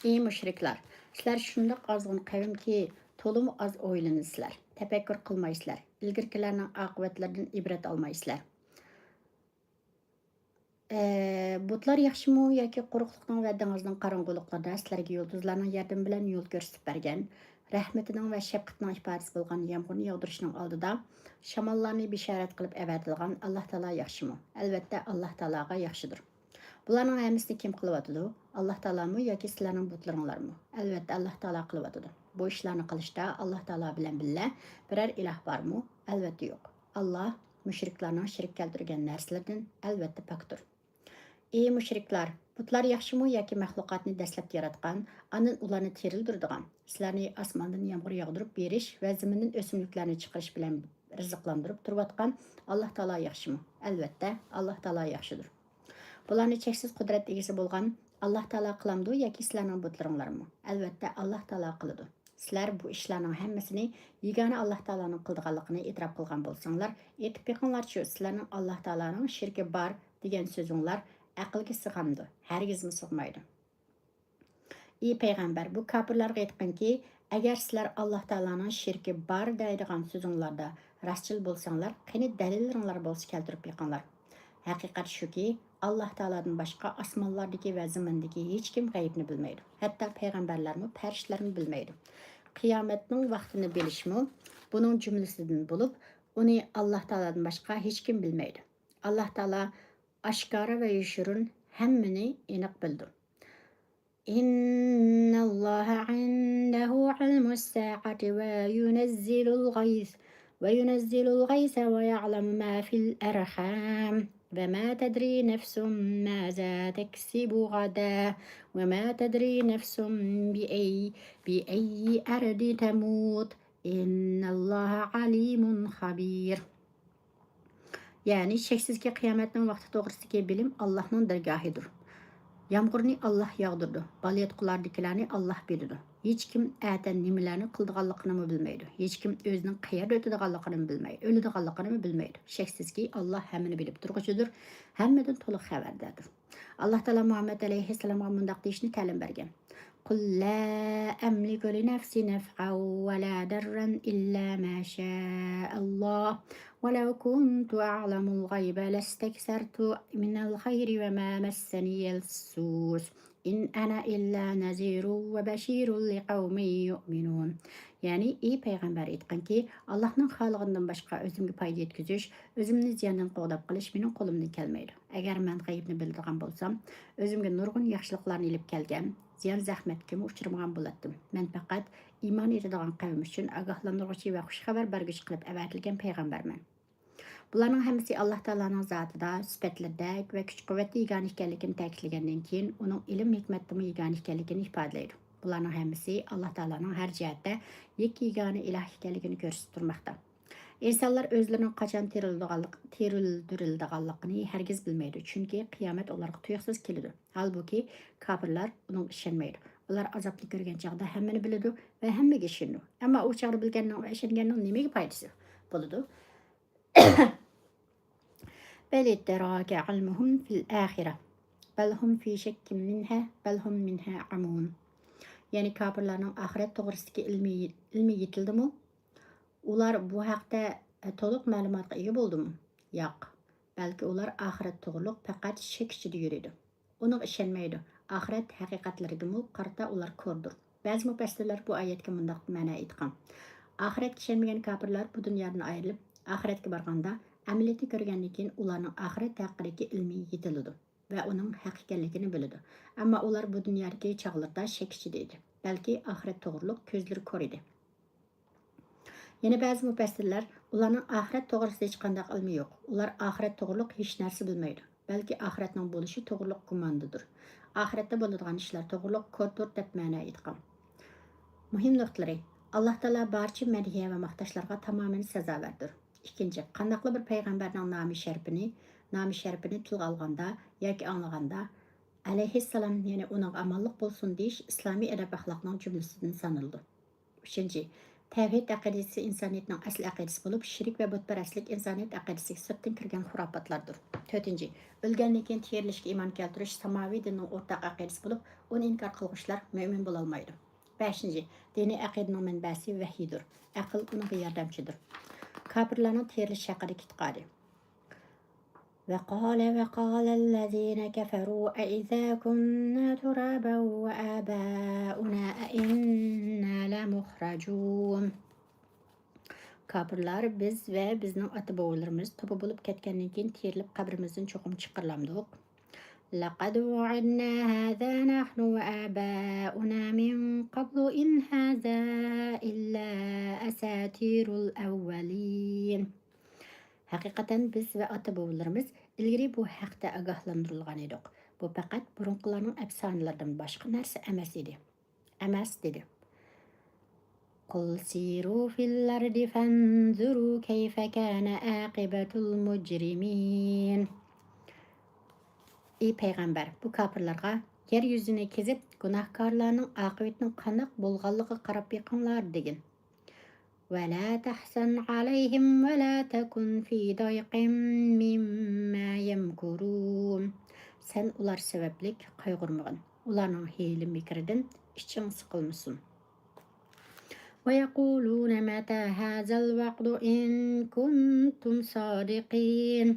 ئى مۇشرىكلار! سىلەر شۇنداق ئازغۇن قەۋمكى، تولىمۇ ئاز ئويلىنىسىلەر، تەپەككۇر قىلمايسىلەر، ئىلگىرىكىلەرنىڭ ئاقىۋەتلىرىدىن ئىبرەت ئالمايسىلەر. ئە، بۇتلار ياخشىمۇ ياكى قۇرۇقلۇقنىڭ ۋە دېڭىزنىڭ قاراڭغۇلۇقلىرىدا سىلەرگە يۇلتۇزلارنىڭ ياردىمى بىلەن يول كۆرسىتىپ بەرگەن، رەھمىتىنىڭ ۋە شەپقىتىنىڭ ئىپادىسى بولغان يامغۇرنى ياغدۇرۇشنىڭ ئالدىدا شاماللارنى بېشارەت قىلىپ ئەۋەتىدىغان ئاللاھ تائالا ياخشىمۇ؟ ئەلۋەتتە، ئاللاھ تائالاغا ياخشىدۇر. بۇلارنىڭ ھەممىسىنى كىم قىلىۋاتىدۇ؟ ئاللاھ تائالامۇ ياكى سىلەرنىڭ بۇتلىرىڭلارمۇ؟ ئەلۋەتتە، ئاللاھ تائالا قىلىۋاتىدۇ. بۇ ئىشلارنى قىلىشتا ئاللاھ تائالا بىلەن بىللە بىرەر ئىلاھ بارمۇ؟ ئەلۋەتتە يوق. ئاللاھ مۇشرىكلارنىڭ شېرىك كەلتۈرگەن نەرسىلىرىدىن ئەلۋەتتە پاكتۇر. ئى مۇشرىكلار! بۇتلار ياخشىمۇ ياكى مەخلۇقاتنى دەسلەپتە ياراتقان، ئاندىن ئۇلارنى تىرىلدۈرىدىغان، سىلەرنى ئاسماندىن يامغۇر ياغدۇرۇپ بېرىش ۋە زېمىندىن ئۆسۈملۈكلەرنى چىقىرىش بىلەن رىزىقلاندۇرۇپ تۇرۇۋاتقان ئاللاھ تائالا ياخشىمۇ؟ ئەلۋەتتە، ئاللاھ تائالا ياخشىدۇر. بۇلارنى چەكسىز قۇدرەت ئىگىسى بولغان ئاللاھ تائالا قىلامدۇ ياكى سىلەرنىڭ بۇتلىرىڭلارمۇ؟ ئەلۋەتتە، ئاللاھ تائالا قىلىدۇ. سىلەر بۇ ئىشلارنىڭ ھەممىسىنى يېگانە ئاللاھ تائالانىڭ قىلىدىغانلىقىنى ئېتىراپ قىلغان بولساڭلار، ئېيتىپ بېقىڭلارچۇ، سىلەرنىڭ ئاللاھ تائالانىڭ شېرىكى بار دېگەن سۆزۈڭلار ئەقىلگە سىغامدۇ؟ ھەرگىزمۇ سىغمايدۇ. ئى پەيغەمبەر، بۇ كاپىرلارغا ئېيتقىنكى، ئەگەر سىلەر ئاللاھ تائالانىڭ شېرىكى بار دەيدىغان سۆزۈڭلاردا راستچىل بولساڭلار، قېنى دەلىللىرىڭلار بولسا كەلتۈرۈپ بېقىڭلار. ھەقىقەت شۇكى، ئاللاھ تائالادىن باشقا ئاسمانلاردىكى ۋە زېمىندىكى ھېچكىم غەيىبنى بىلمەيدۇ. ھەتتا پەيغەمبەرلەرمۇ، پەرىشتىلەرمۇ بىلمەيدۇ. قىيامەتنىڭ ۋاقتىنى بىلىشمۇ بۇنىڭ جۈملىسىدىن بولۇپ، ئۇنى ئاللاھ تائالادىن باشقا ھېچكىم بىلمەيدۇ. ئاللاھ تائالا ئاشكارا ۋە يوشۇرۇن ھەممىنى ئېنىق بىلىدۇ. إن الله عنده علم الساعة وينزل الغيث وينزل الغيث ويعلم ما في الأرحام وما تدري نفس ماذا تكسب غدا وما تدري نفس بأي، بأي أرض تموت إن الله عليم خبير. يەنى شەكسىزكى، قىيامەتنىڭ ۋاقتى توغرىسىدىكى بىلىم ئاللاھنىڭ دەرگاھىدۇر. يامغۇرنى ئاللاھ ياغدۇرىدۇ، بالىياتقۇلاردىكىلەرنى ئاللاھ بىلىدۇ. ھېچكىم ئەتە نېمىلەرنى قىلىدىغانلىقىنىمۇ بىلمەيدۇ. ھېچكىم ئۆزىنىڭ قەيەردە ئۆتىدىغانلىقىنىمۇ بىلمەيدۇ، ئۆلىدىغانلىقىنىمۇ بىلمەيدۇ. شەكسىزكى، ئاللاھ ھەممىنى بىلىپ تۇرغۇچىدۇر، ھەممىدىن تولۇق خەۋەرداردۇر. ئاللاھ تائالا مۇھەممەد ئەلەيھىسسالامغا مۇنداق دېيىشنى تەلىم بەرگەن: قل لا أملك لنفسي نفعا ولا ضرا إلا ما شاء الله ولو كنت أعلم الغيب لاستكثرت من الخير وما مسني السوء إن أنا إلا نذير وبشير لقوم يؤمنون. يەنى، ئى پەيغەمبەر، ئېيتقىنكى، ئاللاھنىڭ خالىغىنىدىن باشقا ئۆزۈمگە پايدا يەتكۈزۈش، ئۆزۈمنى زىياندىن قوغداپ قېلىش مېنىڭ قولۇمدىن كەلمەيدۇ. ئەگەر مەن غەيىبنى بىلىدىغان بولسام، ئۆزۈمگە نۇرغۇن ياخشىلىقلارنى ئېلىپ كەلگەن، زىيان-زەخمەتكىمۇ ئۇچرىمىغان بولاتتىم. مەن پەقەت ئىمان ئېيتىدىغان قەۋم ئۈچۈن ئاگاھلاندۇرغۇچى ۋە خۇش خەۋەر بەرگۈچى قىلىپ ئەۋەتىلگەن پەيغەمبەرمەن. بۇلارنىڭ ھەممىسى ئاللاھ تائالانىڭ زاتىدا، سۈپەتلىرىدە ۋە كۈچ-قۇۋۋەتتە يېگانە ئىكەنلىكىنى تەكىتلىگەندىن كېيىن، ئۇنىڭ ئىلىم-ھېكمەتتىمۇ يېگانە ئىكەنلىكىنى ئىپادىلەيدۇ. بۇلارنىڭ ھەممىسى ئاللاھ تائالانىڭ ھەر جەھەتتە يەككە يېگانە ئىلاھ ئىكەنلىكىنى كۆرسىتىپ تۇرماقتا. ئىنسانلار ئۆزلىرىنىڭ قاچان تىرىلىدىغانلىق-، تىرىلدۈرۈلىدىغانلىقىنى ھەرگىز بىلمەيدۇ، چۈنكى قىيامەت ئۇلارغا تۇيۇقسىز كېلىدۇ. ھالبۇكى، كاپىرلار ئۇنىڭغا ئىشەنمەيدۇ. ئۇلار ئازابنى كۆرگەن چاغدا ھەممىنى بىلىدۇ ۋە ھەممىگە ئىشىنىدۇ. ئەمما ئۇ چاغدا بىلگەننىڭ ۋە ئىشەنگەننىڭ نېمىگە پايدىسى بولىدۇ؟ بل ادراك علمهم في الآخرة بل هم في شك منها بل هم منها عمون. يەنى كاپىرلارنىڭ ئاخىرەت توغرىسىدىكى ئىلمى، ئىلمى يېتىلدىمۇ؟ ئۇلار بۇ ھەقتە، ئە، تولۇق مەلۇماتقا ئىگە بولدىمۇ؟ ياق. بەلكى ئۇلار ئاخىرەت توغرۇلۇق پەقەت شەك ئىچىدە يۈرىدۇ. ئۇنىڭغا ئىشەنمەيدۇ. ئاخىرەت ھەقىقەتلىرىگىمۇ قارىتا ئۇلار كوردۇر. بەزى مۇپەسسىرلەر بۇ ئايەتكە مۇنداق مەنە ئېيتقان: ئاخىرەتكە ئىشەنمىگەن كاپىرلار بۇ دۇنيادىن ئايرىلىپ، ئاخىرەتكە بارغاندا، ئەمەلىيەتنى كۆرگەندىن كېيىن ئۇلارنىڭ ئاخىرەت ھەققىدىكى ئىلمى يېتىلىدۇ ۋە ئۇنىڭ ھەق ئىكەنلىكىنى بىلىدۇ. ئەمما ئۇلار بۇ دۇنيادىكى چاغلىرىدا شەك ئىچىدە ئىدى. بەلكى ئاخىرەت توغرۇلۇق كۆزلىرى كور ئىدى. يەنە بەزى مۇپەسسىرلەر، ئۇلارنىڭ ئاخىرەت توغرىسىدا ھېچقانداق ئىلمى يوق. ئۇلار ئاخىرەت توغرۇلۇق ھېچ نەرسە بىلمەيدۇ. بەلكى ئاخىرەتنىڭ بولۇشى توغرۇلۇق گۇماندىدۇر. ئاخىرەتتە بولىدىغان ئىشلار توغرۇلۇق كوردۇر دەپ مەنە ئېيتقان. مۇھىم نۇقتىلىرى: ئاللاھ تائالا بارچە مەدھىيە ۋە ماختاشلارغا تامامەن سازاۋەردۇر. ئىككىنچى، قانداقلا بىر پەيغەمبەرنىڭ نامى شەرىپىنى، نامى شەرىپىنى تىلغا ئالغاندا ياكى ئاڭلىغاندا، ئەلەيھىسسالام، يەنى ئۇنىڭغا ئامانلىق بولسۇن دېيىش ئىسلامىي ئەدەپ-ئەخلاقنىڭ جۈملىسىدىن سانىلىدۇ. ئۈچىنچى، تەۋھىد ئەقىدىسى ئىنسانىيەتنىڭ ئەسلى ئەقىدىسى بولۇپ، شىرك ۋە بۇتپەرەسلىك ئىنسانىيەت ئەقىدىسىگە سىرتتىن كىرگەن خۇراپاتلاردۇر. تۆتىنچى، ئۆلگەندىن كېيىن تىرىلىشكە ئىمان كەلتۈرۈش ساماۋىي دىننىڭ ئورتاق ئەقىدىسى بولۇپ، ئۇنى ئىنكار قىلغۇچىلار مۆمىن بولالمايدۇ. بەشىنچى، دىنىي ئەقىدىنىڭ مەنبەسى ۋەھىيدۇر. ئەقىل ئۇنىڭغا ياردەمچىدۇر. كاپىرلارنىڭ تىرىلىش ھەققىدىكى ئېتىقادى. وقال وقال الذين كفروا أإذا كنا ترابا وآباؤنا أإنا لمخرجون. كاپىرلار، بىز ۋە بىزنىڭ ئاتا-بوۋىلىرىمىز توپا بولۇپ كەتكەندىن كېيىن تىرىلىپ قەبرىمىزدىن چوقۇم چىقىرىلامدۇق؟ لقد وعدنا هذا نحن وآباؤنا من قبل إن هذا إلا أساطير الأولين. ھەقىقەتەن بىز ۋە ئاتا-بوۋىلىرىمىز ئىلگىرى بۇ ھەقتە ئاگاھلاندۇرۇلغان ئىدۇق. بۇ پەقەت بۇرۇنقىلارنىڭ ئەپسانىلىرىدىن باشقا نەرسە ئەمەس ئىدى. ئەمەس، دېدى. قل سيروا في الأرض فانظروا كيف كان عاقبة المجرمين. ئى پەيغەمبەر، بۇ كاپىرلارغا يەر يۈزىنى كېزىپ، گۇناھكارلارنىڭ ئاقىۋىتىنىڭ قانداق بولغانلىقىغا قاراپ بېقىڭلار، دېگىن. ولا تحزن عليهم ولا تكن في ضيق مما يمكرون. سەن ئۇلار سەۋەبلىك قايغۇرمىغىن. ئۇلارنىڭ ھىيلە-مىكرىدىن ئىچىڭ سىقىلمىسۇن. ويقولون متى هذا الوعد إن كنتم صادقين.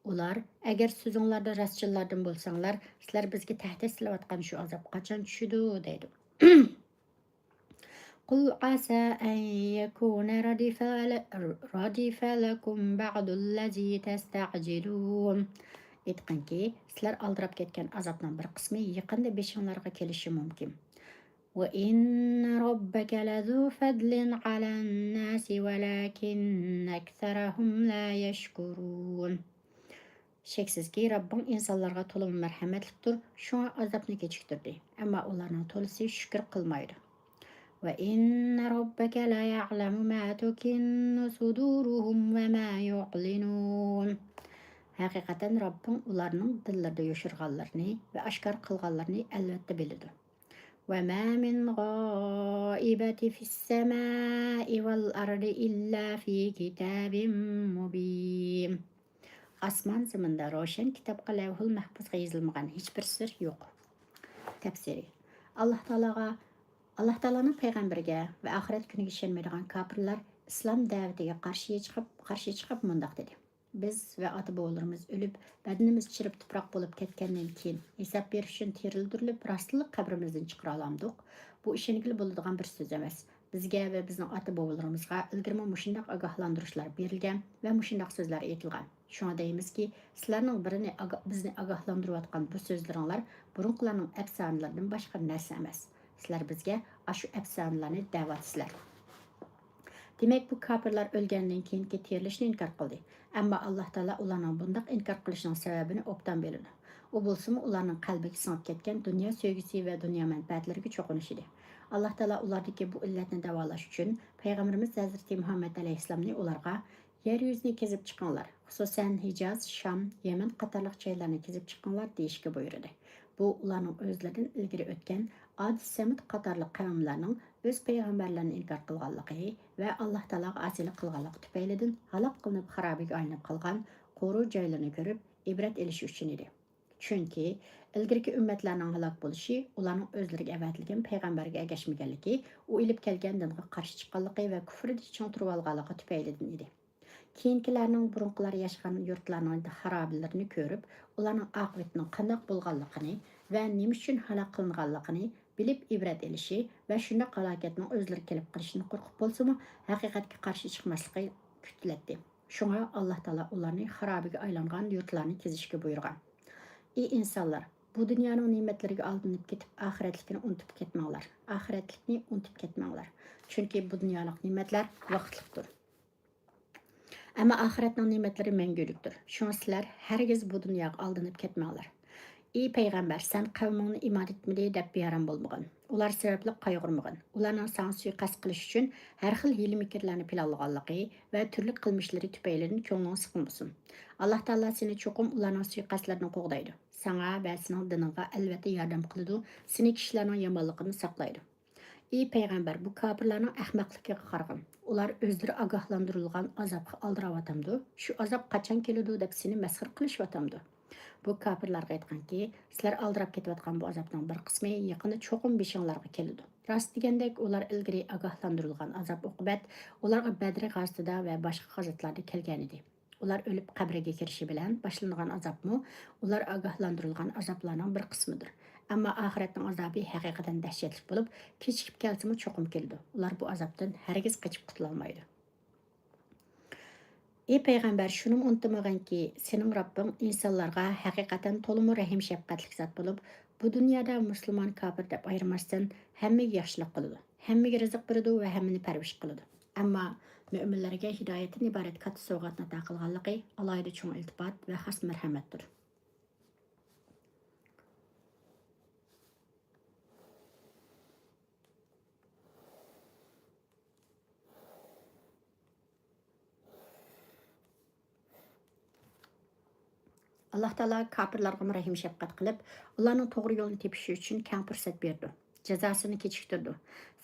ئۇلار، ئەگەر سۆزۈڭلاردا راستچىللاردىن بولساڭلار، سىلەر بىزگە تەھدىت سېلىۋاتقان شۇ ئازاب قاچان چۈشىدۇ؟ دەيدۇ. قل عسى أن يكون ردف ل-، ردف لكم بعض الذي تستعجلون. ئېيتقىنكى، سىلەر ئالدىراپ كەتكەن ئازابنىڭ بىر قىسمى يېقىندا بېشىڭلارغا كېلىشى مۇمكىن. وإن ربك لذو فضل على الناس ولكن أكثرهم لا يشكرون. شەكسىزكى، رەببىڭ ئىنسانلارغا تولىمۇ مەرھەمەتلىكتۇر، شۇڭا ئازابنى كېچىكتۈردى. ئەمما ئۇلارنىڭ تولىسى شۈكۈر قىلمايدۇ. وإن ربك ليعلم ما تكن صدورهم وما يعلنون. ھەقىقەتەن رەببىڭ ئۇلارنىڭ دىللىرىدا يوشۇرغانلىرىنى ۋە ئاشكارا قىلغانلىرىنى ئەلۋەتتە بىلىدۇ. وما من غائبة في السماء والأرض إلا في كتاب مبين. ئاسمان زېمىندا روشەن كىتابقا، لەۋھۇل مەھپۇزغا يېزىلمىغان ھېچبىر سىر يوق. تەپسىرى. ئاللاھ تائالاغا، ئاللاھ تائالانىڭ پەيغەمبىرىگە ۋە ئاخىرەت كۈنىگە ئىشەنمەيدىغان كاپىرلار ئىسلام دەۋىتىگە قارشى چىقىپ، قارشى چىقىپ مۇنداق دېدى: بىز ۋە ئاتا-بوۋىلىرىمىز ئۆلۈپ، بەدىنىمىز چىرىپ تۇپراق بولۇپ كەتكەندىن كېيىن، ھېساب بېرىش ئۈچۈن تىرىلدۈرۈلۈپ، راستلا قەبرىمىزدىن چىقىرالامدۇق؟ بۇ ئىشەنگىلى بولىدىغان بىر سۆز ئەمەس. بىزگە ۋە بىزنىڭ ئاتا-بوۋىلىرىمىزغا ئىلگىرىمۇ مۇشۇنداق ئاگاھلاندۇرۇشلار بېرىلگەن ۋە مۇشۇنداق سۆزلەر ئېيتىلغان. شۇڭا دەيمىزكى، سىلەرنىڭ بىرنى ئاگا-، بىزنى ئاگاھلاندۇرۇۋاتقان بۇ سۆزلىرىڭلار بۇرۇنقىلارنىڭ ئەپسانىلىرىدىن باشقا نەرسە ئەمەس. سىلەر بىزگە ئاشۇ ئەپسانىلەرنى دەۋاتىسىلەر. دېمەك، بۇ كاپىرلار ئۆلگەندىن كېيىنكى تىرىلىشنى ئىنكار قىلدى. ئەمما ئاللاھ تائالا ئۇلارنىڭ بۇنداق ئىنكار قىلىشىنىڭ سەۋەبىنى ئوبدان بىلىدۇ. ئۇ بولسىمۇ ئۇلارنىڭ قەلبىگە سىڭىپ كەتكەن دۇنيا سۆيگۈسى ۋە دۇنيا مەنپەئەتلىرىگە چوقۇنۇشىدى. ئاللاھ تائالا ئۇلاردىكى بۇ ئىللەتنى داۋالاش ئۈچۈن پەيغەمبىرىمىز ھەزرىتى مۇھەممەد ئەلەيھىسسالامنى ئۇلارغا، يەر يۈزىنى كېزىپ چىقىڭلار، خۇسۇسەن ھىجاز، شام، يەمەن قاتارلىق جايلارنى كېزىپ چىقىڭلار دېيىشكە بۇيرۇدى. بۇ ئۇلارنىڭ ئۆزلىرىدىن ئىلگىرى ئۆتكەن ئاد، سەمۇد قاتارلىق قەۋملەرنىڭ ئۆز پەيغەمبەرلىرىنى ئىنكار قىلغانلىقى ۋە ئاللاھ تائالاغا ئاسىيلىق قىلغانلىقى تۈپەيلىدىن ھالاك قىلىنىپ خارابىگە ئايلىنىپ قالغان قورۇ جايلىرىنى كۆرۈپ ئىبرەت ئېلىش ئۈچۈن ئىدى. چۈنكى ئىلگىرىكى ئۈممەتلەرنىڭ ھالاك بولۇشى ئۇلارنىڭ ئۆزلىرىگە ئەۋەتىلگەن پەيغەمبەرگە ئەگەشمىگەنلىكى، ئۇ ئېلىپ كەلگەن دىنغا قارشى چىققانلىقى ۋە كۇفرىدا چىڭ تۇرۇۋالغانلىقى تۈپەيلىدىن ئىدى. كېيىنكىلەرنىڭ بۇرۇنقىلار ياشىغان يۇرتلارنىڭ خارابىلىرىنى كۆرۈپ، ئۇلارنىڭ ئاقىۋىتىنىڭ قانداق بولغانلىقىنى ۋە نېمە ئۈچۈن ھالاك قىلىنغانلىقىنى بىلىپ ئىبرەت ئېلىشى ۋە شۇنداق ھالاكەتنىڭ ئۆزلىرىگە كېلىپ قېلىشىدىن قورقۇپ بولسىمۇ، ھەقىقەتكە قارشى چىقماسلىقى كۈتۈلەتتى. شۇڭا ئاللاھ تائالا ئۇلارنى خارابىگە ئايلانغان يۇرتلارنى كېزىشكە بۇيرۇغان. ئى ئىنسانلار! بۇ دۇنيانىڭ نېمەتلىرىگە ئالدىنىپ كېتىپ، ئاخىرەتلىكنى ئۇنتۇپ كەتمەڭلار. ئاخىرەتلىكنى ئۇنتۇپ كەتمەڭلار. چۈنكى بۇ دۇنيالىق نېمەتلەر ۋاقىتلىقتۇر. ئەمما ئاخىرەتنىڭ نېمەتلىرى مەڭگۈلۈكتۇر. شۇڭا سىلەر ھەرگىز بۇ دۇنياغا ئالدىنىپ كەتمەڭلار. ئى پەيغەمبەر، سەن قەۋمىڭنى ئىمان ئېيتمىدى دەپ بىئارام بولمىغىن. ئۇلار سەۋەبلىك قايغۇرمىغىن. ئۇلارنىڭ ساڭا سۇيىقەست قىلىش ئۈچۈن ھەر خىل ھىيلە-مىكىرلەرنى پىلانلىغانلىقى ۋە تۈرلۈك قىلمىشلىرى تۈپەيلىدىن كۆڭلۈڭ سىقىلمىسۇن. ئاللاھ تائالا سېنى چوقۇم ئۇلارنىڭ سۇيىقەستلىرىدىن قوغدايدۇ. ساڭا ۋە سېنىڭ دىنىڭغا ئەلۋەتتە ياردەم قىلىدۇ، سېنى كىشىلەرنىڭ يامانلىقىدىن ساقلايدۇ. ئى پەيغەمبەر، بۇ كاپىرلارنىڭ ئەخمەقلىكىگە قارىغىن. ئۇلار ئۆزلىرى ئاگاھلاندۇرۇلغان ئازابقا ئالدىراۋاتامدۇ؟ شۇ ئازاب قاچان كېلىدۇ دەپ سېنى مەسخىرە قىلىشىۋاتامدۇ؟ بۇ كاپىرلارغا ئېيتقىنكى، سىلەر ئالدىراپ كېتىۋاتقان بۇ ئازابنىڭ بىر قىسمى يېقىندا چوقۇم بېشىڭلارغا كېلىدۇ. راست دېگەندەك، ئۇلار ئىلگىرى ئاگاھلاندۇرۇلغان ئازاب ئوقۇبەت ئۇلارغا بەدرى غازىتىدا ۋە باشقا غازاتلاردا كەلگەنىدى. ئۇلار ئۆلۈپ قەبرىگە كىرىشى بىلەن باشلانغان ئازابمۇ ئۇلار ئاگاھلاندۇرۇلغان ئازابلارنىڭ بىر قىسمىدۇر. ئەمما ئاخىرەتنىڭ ئازابى ھەقىقەتەن دەھشەتلىك بولۇپ، كېچىكىپ كەلسىمۇ چوقۇم كېلىدۇ. ئۇلار بۇ ئازابتىن ھەرگىز قېچىپ قۇتۇلالمايدۇ. ئى پەيغەمبەر، شۇنىمۇ ئۇنتۇمىغىنكى، سېنىڭ رەببىڭ ئىنسانلارغا ھەقىقەتەن تولىمۇ رەھىم-شەپقەتلىك زات بولۇپ، بۇ دۇنيادا مۇسۇلمان، كاپىر دەپ ئايرىماستىن، ھەممىگە ياخشىلىق قىلىدۇ، ھەممىگە رىزىق بېرىدۇ ۋە ھەممىنى پەرۋىش قىلىدۇ. ئەمما مۆمىنلەرگە ھىدايەتتىن ئىبارەت كاتتا سوۋغاتنى ئاتا قىلغانلىقى ئالاھىدە چوڭ ئىلتىپات ۋە خاس مەرھەمەتتۇر. ئاللاھ تائالا كاپىرلارغىمۇ رەھىم-شەپقەت قىلىپ، ئۇلارنىڭ توغرا يولنى تېپىشى ئۈچۈن كەڭ پۇرسەت بېرىدۇ. جازاسىنى كېچىكتۈرىدۇ.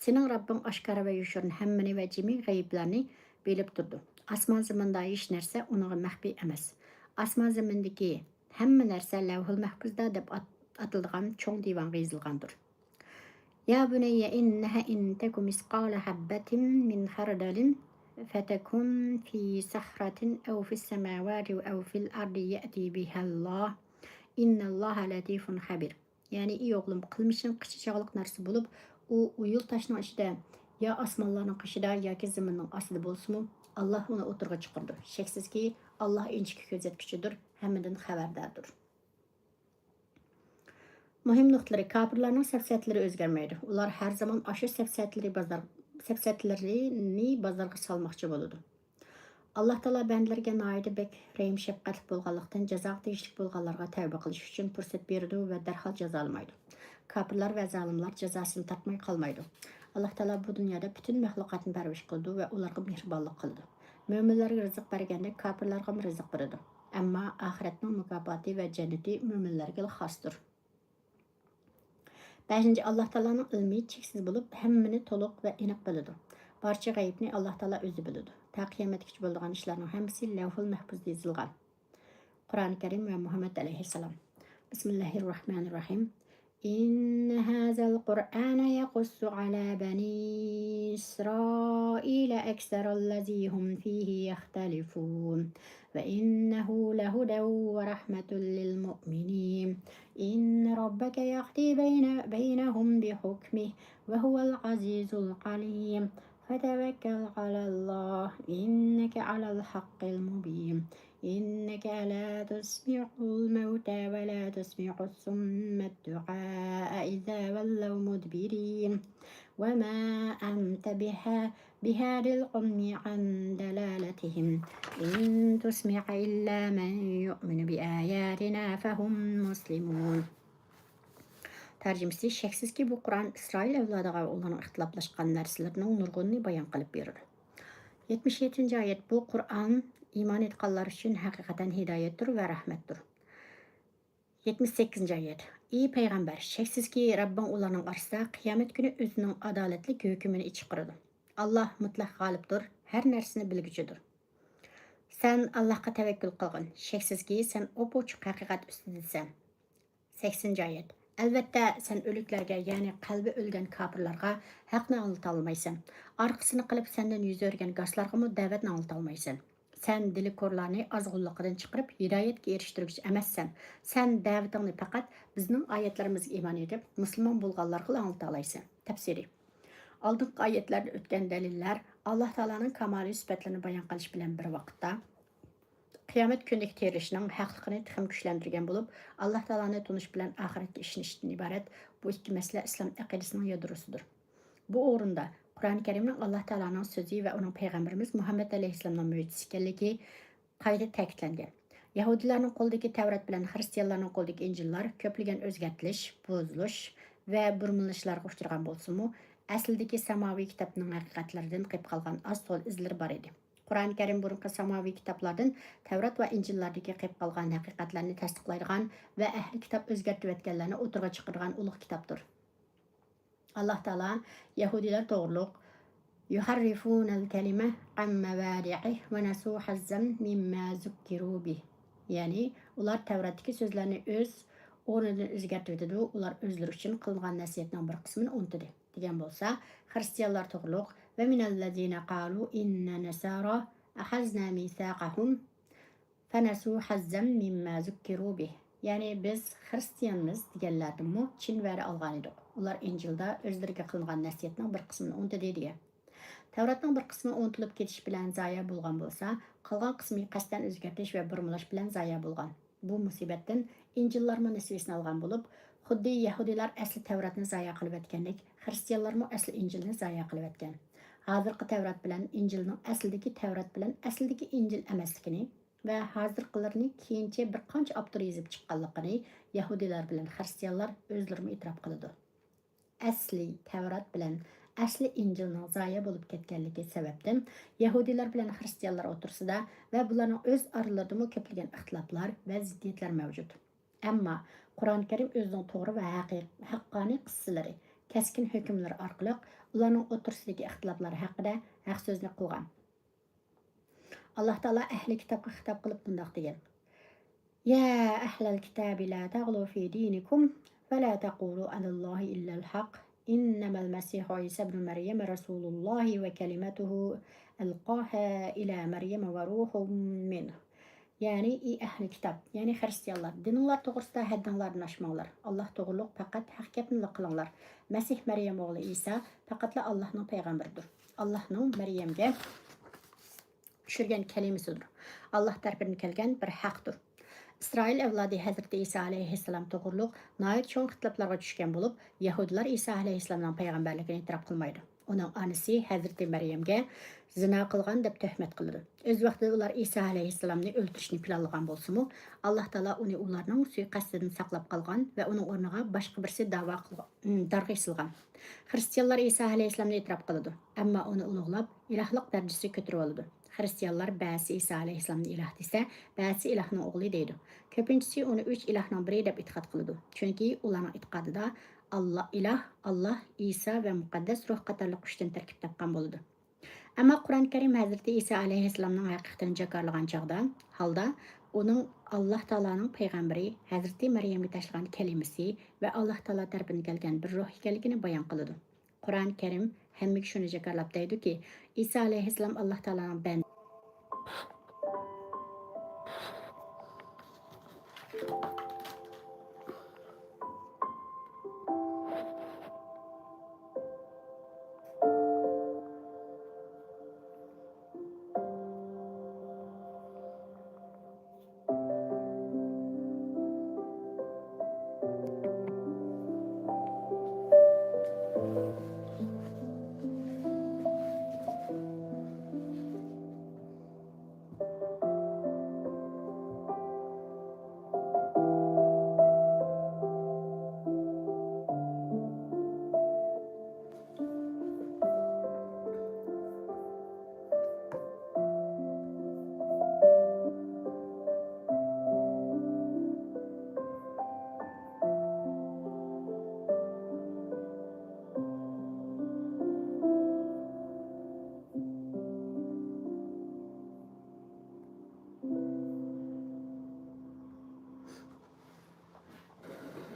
سېنىڭ رەببىڭ ئاشكارا ۋە يوشۇرۇن ھەممىنى ۋە جىمى غەيىبلەرنى بىلىپ تۇرىدۇ. ئاسمان-زېمىندا ھېچ نەرسە ئۇنىڭغا مەخپىي ئەمەس. ئاسمان-زېمىندىكى ھەممە نەرسە لەۋھۇل مەھپۇزدا دەپ ئات-، ئاتىلىدىغان چوڭ دىۋانغا يېزىلغاندۇر. يا بني إنها إن تك مثقال حبة من خردل فتكن في صخرة أو في السماوات أو في الأرض يأت بها الله إن الله لطيف خبير. يەنى، ئى ئوغلۇم، قىلمىشىڭ قىچا چاغلىق نەرسە بولۇپ، ئۇ ئويۇل تاشنىڭ ئىچىدە، يا ئاسمانلارنىڭ قېشىدا ياكى زېمىننىڭ ئاستىدا بولسىمۇ، ئاللاھ ئۇنى ئوتتۇرىغا چىقىرىدۇ. شەكسىزكى، ئاللاھ ئىنچىكە كۆزەتكۈچىدۇر، ھەممىدىن خەۋەرداردۇر. مۇھىم نۇقتىلىرى، كاپىرلارنىڭ سەپسەتىلىرى ئۆزگەرمەيدۇ. ئۇلار ھەر زامان ئاشۇ سەپسەتىلىرى بازار، سەپسەتىلىرىنى بازارغا سالماقچى بولىدۇ. ئاللاھ تائالا بەندىلىرىگە ناھايىتى بەك رەھىم-شەپقەتلىك بولغانلىقتىن، جازاغا تېگىشلىك بولغانلارغا تەۋبە قىلىش ئۈچۈن پۇرسەت بېرىدۇ ۋە دەرھال جازالىمايدۇ. كاپىرلار ۋە زالىملار جازاسىنى تارتماي قالمايدۇ. ئاللاھ تائالا بۇ دۇنيادا پۈتۈن مەخلۇقاتنى پەرۋىش قىلىدۇ ۋە ئۇلارغا مېھرىبانلىق قىلىدۇ. مۆمىنلەرگە رىزىق بەرگەندەك، كاپىرلارغىمۇ رىزىق بېرىدۇ. ئەمما ئاخىرەتنىڭ مۇكاپاتى ۋە جەننىتى مۆمىنلەرگىلا خاستۇر. بەشىنچى، ئاللاھ تائالانىڭ ئىلمى چەكسىز بولۇپ، ھەممىنى تولۇق ۋە ئېنىق بىلىدۇ. بارچە غەيىبنى ئاللاھ تائالا ئۆزى بىلىدۇ. تا قىيامەتكىچە بولىدىغان ئىشلارنىڭ ھەممىسى لەۋھۇل مەھپۇزدا يېزىلغان. قۇرئانى كەرىم ۋە مۇھەممەد ئەلەيھىسسالام. بسم الله الرحمن الرحيم. إن هذا القرآن يقص على بني إسرائيل أكثر الذي هم فيه يختلفون وإنه لهدى ورحمة للمؤمنين. إن ربك يقضي بين، بينهم بحكمه وهو العزيز العليم. فتوكل على الله إنك على الحق المبين. إنك لا تسمع الموتى ولا تسمع الصم الدعاء إذا ولوا مدبرين. وما أنت بها-، بهاد العمي عن ضلالتهم إن تسمع إلا من يؤمن بآياتنا فهم مسلمون. تەرجىمىسى، شەكسىزكى، بۇ قۇرئان ئىسرائىل ئەۋلادىغا ۋە ئۇلارنىڭ ئىختىلاپلاشقان نەرسىلىرىنىڭ نۇرغۇنىنى بايان قىلىپ بېرىدۇ. يەتمىش يەتتىنچى ئايەت، بۇ قۇرئان ئىمان ئېيتقانلار ئۈچۈن ھەقىقەتەن ھىدايەتتۇر ۋە رەھمەتتۇر. يەتمىش سەككىزىنچى ئايەت، ئى پەيغەمبەر، شەكسىزكى، رەببىڭ ئۇلارنىڭ ئارىسىدا قىيامەت كۈنى ئۆزىنىڭ ئادالەتلىك ھۆكمىنى چىقىرىدۇ. ئاللاھ مۇتلەق غالىبتۇر، ھەر نەرسىنى بىلگۈچىدۇر. سەن ئاللاھقا تەۋەككۈل قىلغىن، شەكسىزكى، سەن ئوپئوچۇق ھەقىقەت ئۈستىدىسەن. سەكسىنچى ئايەت، ئەلۋەتتە، سەن ئۆلۈكلەرگە، يەنى قەلبى ئۆلگەن كاپىرلارغا ھەقنى ئاڭلىتالمايسەن. ئارقىسىنى قىلىپ سەندىن يۈز ئۆرۈگەن گاسلارغىمۇ دەۋەتنى ئاڭلىتالمايسەن. سەن دىلى كورلارنى ئازغۇنلۇقىدىن چىقىرىپ، ھىدايەتكە ئېرىشتۈرگۈچى ئەمەسسەن. سەن دەۋىتىڭنى پەقەت بىزنىڭ ئايەتلىرىمىزگە ئىمان ئېيتىپ، مۇسۇلمان بولغانلارغىلا ئاڭلىتالايسەن. تەپسىرى. ئالدىنقى ئايەتلەردە ئۆتكەن دەلىللەر ئاللاھ تائالانىڭ كامالىي سۈپەتلىرىنى بايان قىلىش بىلەن بىر ۋاقىتتا، قىيامەت كۈنىدىكى تىرىلىشنىڭ ھەقلىقىنى تېخىمۇ كۈچلەندۈرگەن بولۇپ، ئاللاھ تائالانى تونۇش بىلەن ئاخىرەتكە ئىشىنىشتىن ئىبارەت بۇ ئىككى مەسىلە ئىسلام ئەقىدىسىنىڭ يادروسىدۇر. بۇ ئورۇندا قۇرئانى كەرىمنىڭ ئاللاھ تائالانىڭ سۆزى ۋە ئۇنىڭ پەيغەمبىرىمىز مۇھەممەد ئەلەيھىسسالامنىڭ مۆجىزىسى ئىكەنلىكى قايتا تەكىتلەنگەن. يەھۇدىيلارنىڭ قولىدىكى تەۋرات بىلەن خىرىستىيانلارنىڭ قولىدىكى ئىنجىللار كۆپلىگەن ئۆزگەرتىلىش، بۇزۇلۇش، ۋە بۇرمىلىنىشلارغا ئۇچرىغان بولسىمۇ، ئەسلىدىكى ساماۋىي كىتابنىڭ ھەقىقەتلىرىدىن قېلىپ قالغان ئاز-تولا ئىزلىرى بار ئىدى. قۇرئان كەرىم بۇرۇنقى ساماۋىي كىتابلاردىن، تەۋرات ۋە ئىنجىللاردىكى قېلىپ قالغان ھەقىقەتلەرنى تەستىقلايدىغان ۋە ئەھلى كىتاب ئۆزگەرتىۋەتكەنلەرنى ئوتتۇرىغا چىقىرىدىغان ئۇلۇغ كىتابتۇر. ئاللاھ تائالا يەھۇدىيلار توغرۇلۇق، يۇھەررىفۇنەل كەلىمە ئەن مەۋادىئىھ ۋە نەسۇ ھەززەم مىمما زۇككىرۇ بىھ. يەنى، ئۇلار تەۋراتتىكى سۆزلەرنى ئۆز ئورنىدىن ئۆزگەرتىۋېتىدۇ، ئۇلار ئۆزلىرى ئۈچۈن قىلىنغان نەسىھەتنىڭ بىر قىسمىنى ئۇنتۇدى، دېگەن بولسا، خىرىستىيانلار توغرۇلۇق، ۋە مىنەللەزىنە قالۇ ئىننا نەسارا ئەخەزنا مىساقەھۇم فەنەسۇ ھەززەم مىمما زۇككىرۇ بىھ. يەنى، بىز خىرىستىيانمىز دېگەنلەردىنمۇ چىن ۋەدە ئالغانىدۇق. ئۇلار ئىنجىلدا ئۆزلىرىگە قىلىنغان نەسىھەتنىڭ بىر قىسمىنى ئۇنتۇدى، دېگەن. تەۋراتنىڭ بىر قىسمى ئۇنتۇلۇپ كېتىش بىلەن زايە بولغان بولسا، قالغان قىسمى قەستەن ئۆزگەرتىش ۋە بۇرمىلاش بىلەن زايە بولغان. بۇ مۇسىبەتتىن ئىنجىللارمۇ نېسىۋىسىنى ئالغان بولۇپ، خۇددى يەھۇدىيلار ئەسلى تەۋراتنى زايە قىلىۋەتكەندەك، خىرىستىيانلارمۇ ئەسلى ئىنجىلنى زايە قىلىۋەتكەن. ھازىرقى تەۋرات بىلەن ئىنجىلنىڭ ئەسلىدىكى تەۋرات بىلەن ئەسلىدىكى ئىنجىل ئەمەسلىكىنى ۋە ھازىرقىلىرىنى كېيىنچە بىر قانچە ئاپتور يېزىپ چىققانلىقىنى يەھۇدىيلار بىلەن خىرىستىيانلار ئۆزلىرىمۇ ئېتىراپ قىلىدۇ. ئەسلى تەۋرات بىلەن ئەسلى ئىنجىلنىڭ زايە بولۇپ كەتكەنلىكى سەۋەبتىن، يەھۇدىيلار بىلەن خىرىستىيانلار ئوتتۇرىسىدا ۋە بۇلارنىڭ ئۆز ئارىلىرىدىمۇ كۆپلىگەن ئىختىلاپلار ۋە زىددىيەتلەر مەۋجۇت. ئەمما قۇرئان كەرىم ئۆزىنىڭ توغرا ۋە ھەقىق-، ھەققانىي قىسسىلىرى، كەسكىن ھۆكۈملىرى ئارقىلىق ئۇلارنىڭ ئوتتۇرىسىدىكى ئىختىلاپلار ھەققىدە ھەق سۆزنى قىلغان. ئاللاھ تائالا ئەھلى كىتابقا خىتاب قىلىپ مۇنداق دېگەن: يا أهل الكتاب لا تغلوا في دينكم ولا تقولوا على الله إلا الحق إنما المسيح عيسى ابن مريم رسول الله وكلمته ألقاها إلى مريم وروح منه. يەنى، ئى ئەھلى كىتاب، يەنى خىرىستىيانلار، دىنىڭلار توغرىسىدا ھەددىڭلاردىن ئاشماڭلار. ئاللاھ توغرۇلۇق پەقەت ھەق گەپنىلا قىلىڭلار. مەسىھ مەريەم ئوغلى ئىسا پەقەتلا ئاللاھنىڭ پەيغەمبىرىدۇر. ئاللاھنىڭ مەريەمگە چۈشۈرگەن كەلىمىسىدۇر. ئاللاھ تەرىپىدىن كەلگەن بىر ھەقتۇر. ئىسرائىل ئەۋلادى ھەزرىتى ئىسا ئەلەيھىسسالام توغرۇلۇق ناھايىتى چوڭ ئىختىلاپلارغا چۈشكەن بولۇپ، يەھۇدىيلار ئىسا ئەلەيھىسسالامنىڭ پەيغەمبەرلىكىنى ئېتىراپ قىلمايدۇ. ئۇنىڭ ئانىسى ھەزرىتى مەريەمگە زىنا قىلغان دەپ تۆھمەت قىلىدۇ. ئۆز ۋاقتىدا ئۇلار ئىسا ئەلەيھىسسالامنى ئۆلتۈرۈشنى پىلانلىغان بولسىمۇ، ئاللاھ تائالا ئۇنى ئۇلارنىڭ سۇيىقەستىدىن ساقلاپ قالغان ۋە ئۇنىڭ ئورنىغا باشقا بىرسى داۋا قىلغان، دارغا ئېسىلغان. خىرىستىيانلار ئىسا ئەلەيھىسسالامنى ئېتىراپ قىلىدۇ، ئەمما ئۇنى ئۇلۇغلاپ، ئىلاھلىق دەرىجىسىگە كۆتۈرۈۋالىدۇ. خىرىستىيانلار بەزىسى ئىسا ئەلەيھىسسالامنى ئىلاھ دېسە، بەزىسى ئىلاھنىڭ ئوغلى دەيدۇ. كۆپىنچىسى ئۇنى ئۈچ ئىلاھنىڭ بىرى دەپ ئېتىقاد قىلىدۇ. چۈنكى ئۇلارنىڭ ئېتىقادىدا ئاللا، ئىلاھ، ئاللا، ئىسا ۋە مۇقەددەس روھ قاتارلىق ئۈچتىن تەركىب تاپقان بولىدۇ. ئەمما قۇرئان كەرىم ھەزرىتى ئىسا ئەلەيھىسسالامنىڭ ھەقىقىتىنى جاكارلىغان چاغدا، ھالدا ئۇنىڭ ئاللاھ تائالانىڭ پەيغەمبىرى، ھەزرىتى مەريەمگە تاشلىغان كەلىمىسى ۋە ئاللاھ تائالا تەرىپىدىن كەلگەن بىر روھ ئىكەنلىكىنى بايان قىلىدۇ. قۇرئان كەرىم ھەممىگە شۇنى جاكارلاپ دەيدۇكى، ئىسا ئەلەيھىسسالام ئاللاھ تائالانىڭ بەندىسى.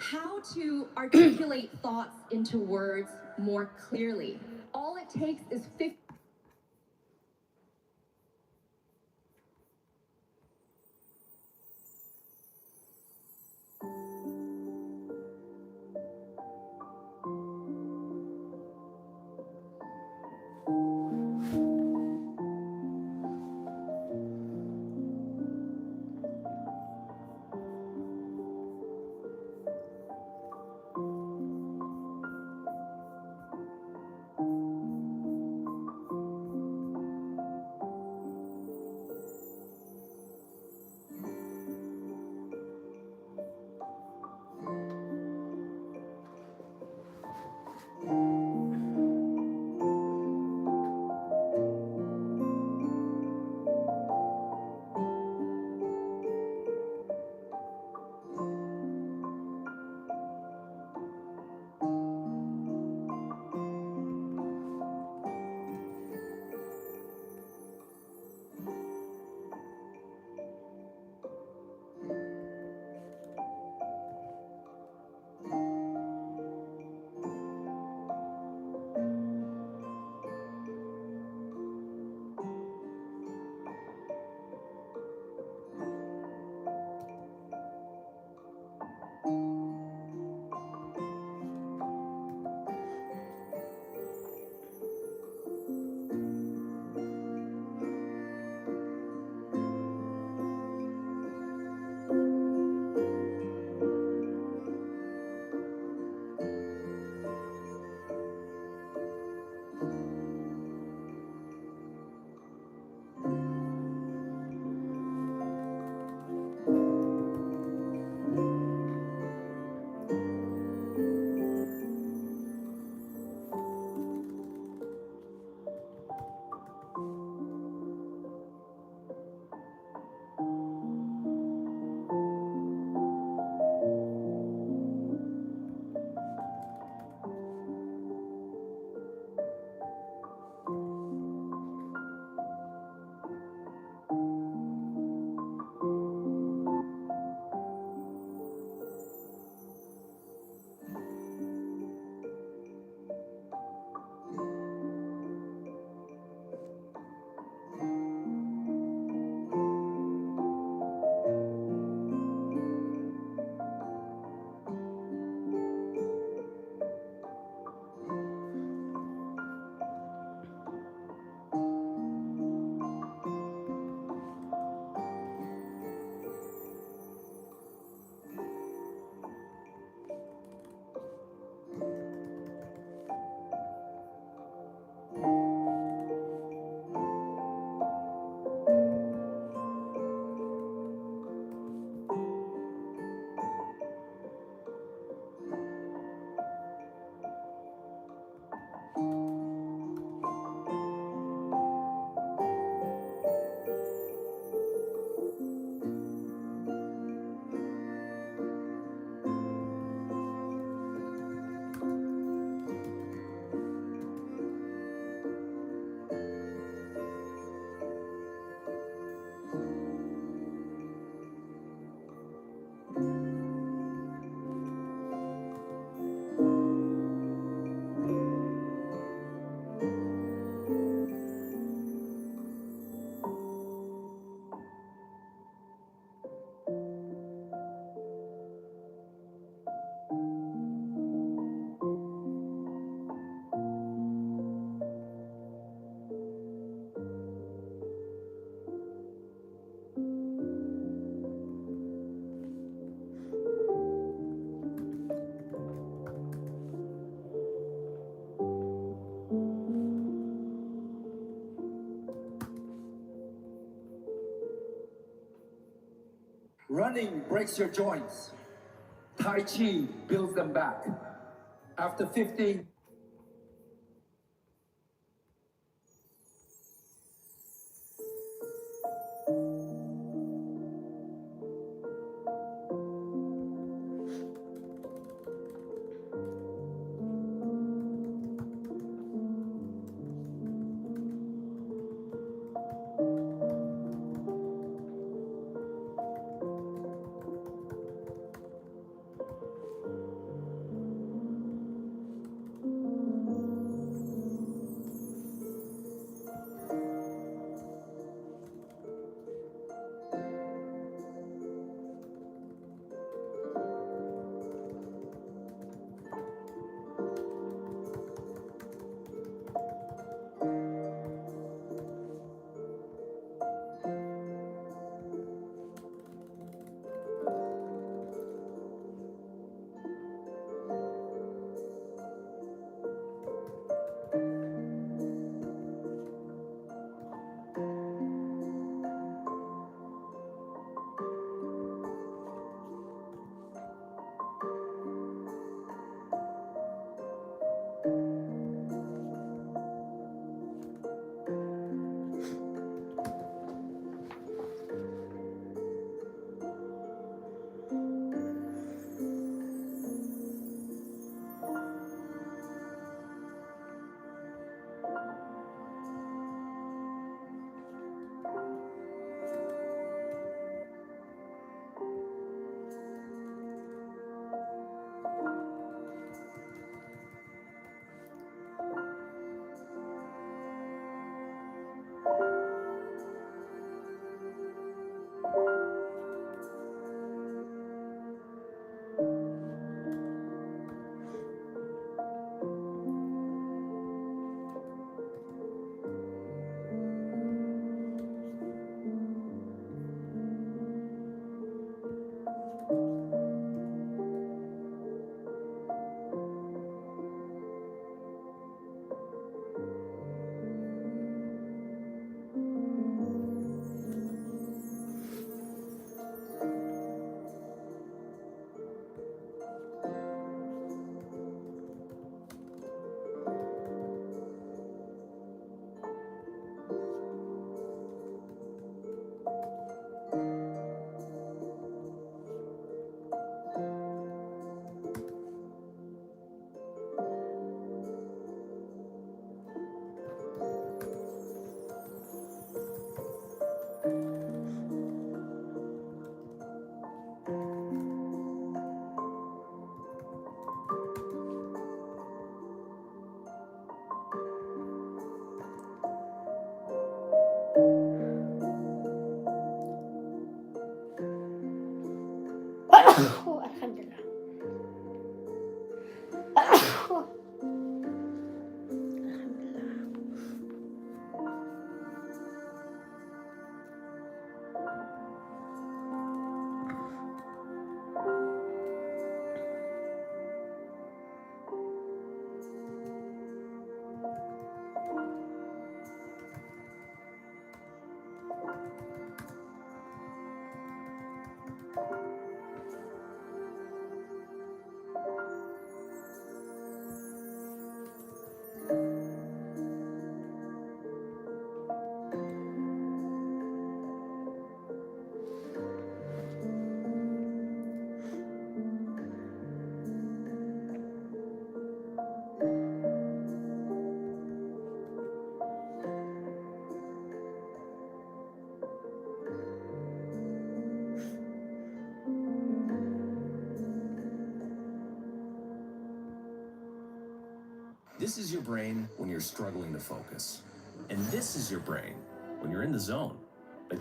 How to articulate thoughts into words more clearly. All it takes is fifty. Breaks your joints. Tai Chi builds them back. After fifteen. ئەلھەمدۇلىللا. ئەلھەمدۇلىللا. This is your brain when you're struggling to focus. And this is your brain when you're in the zone. Like,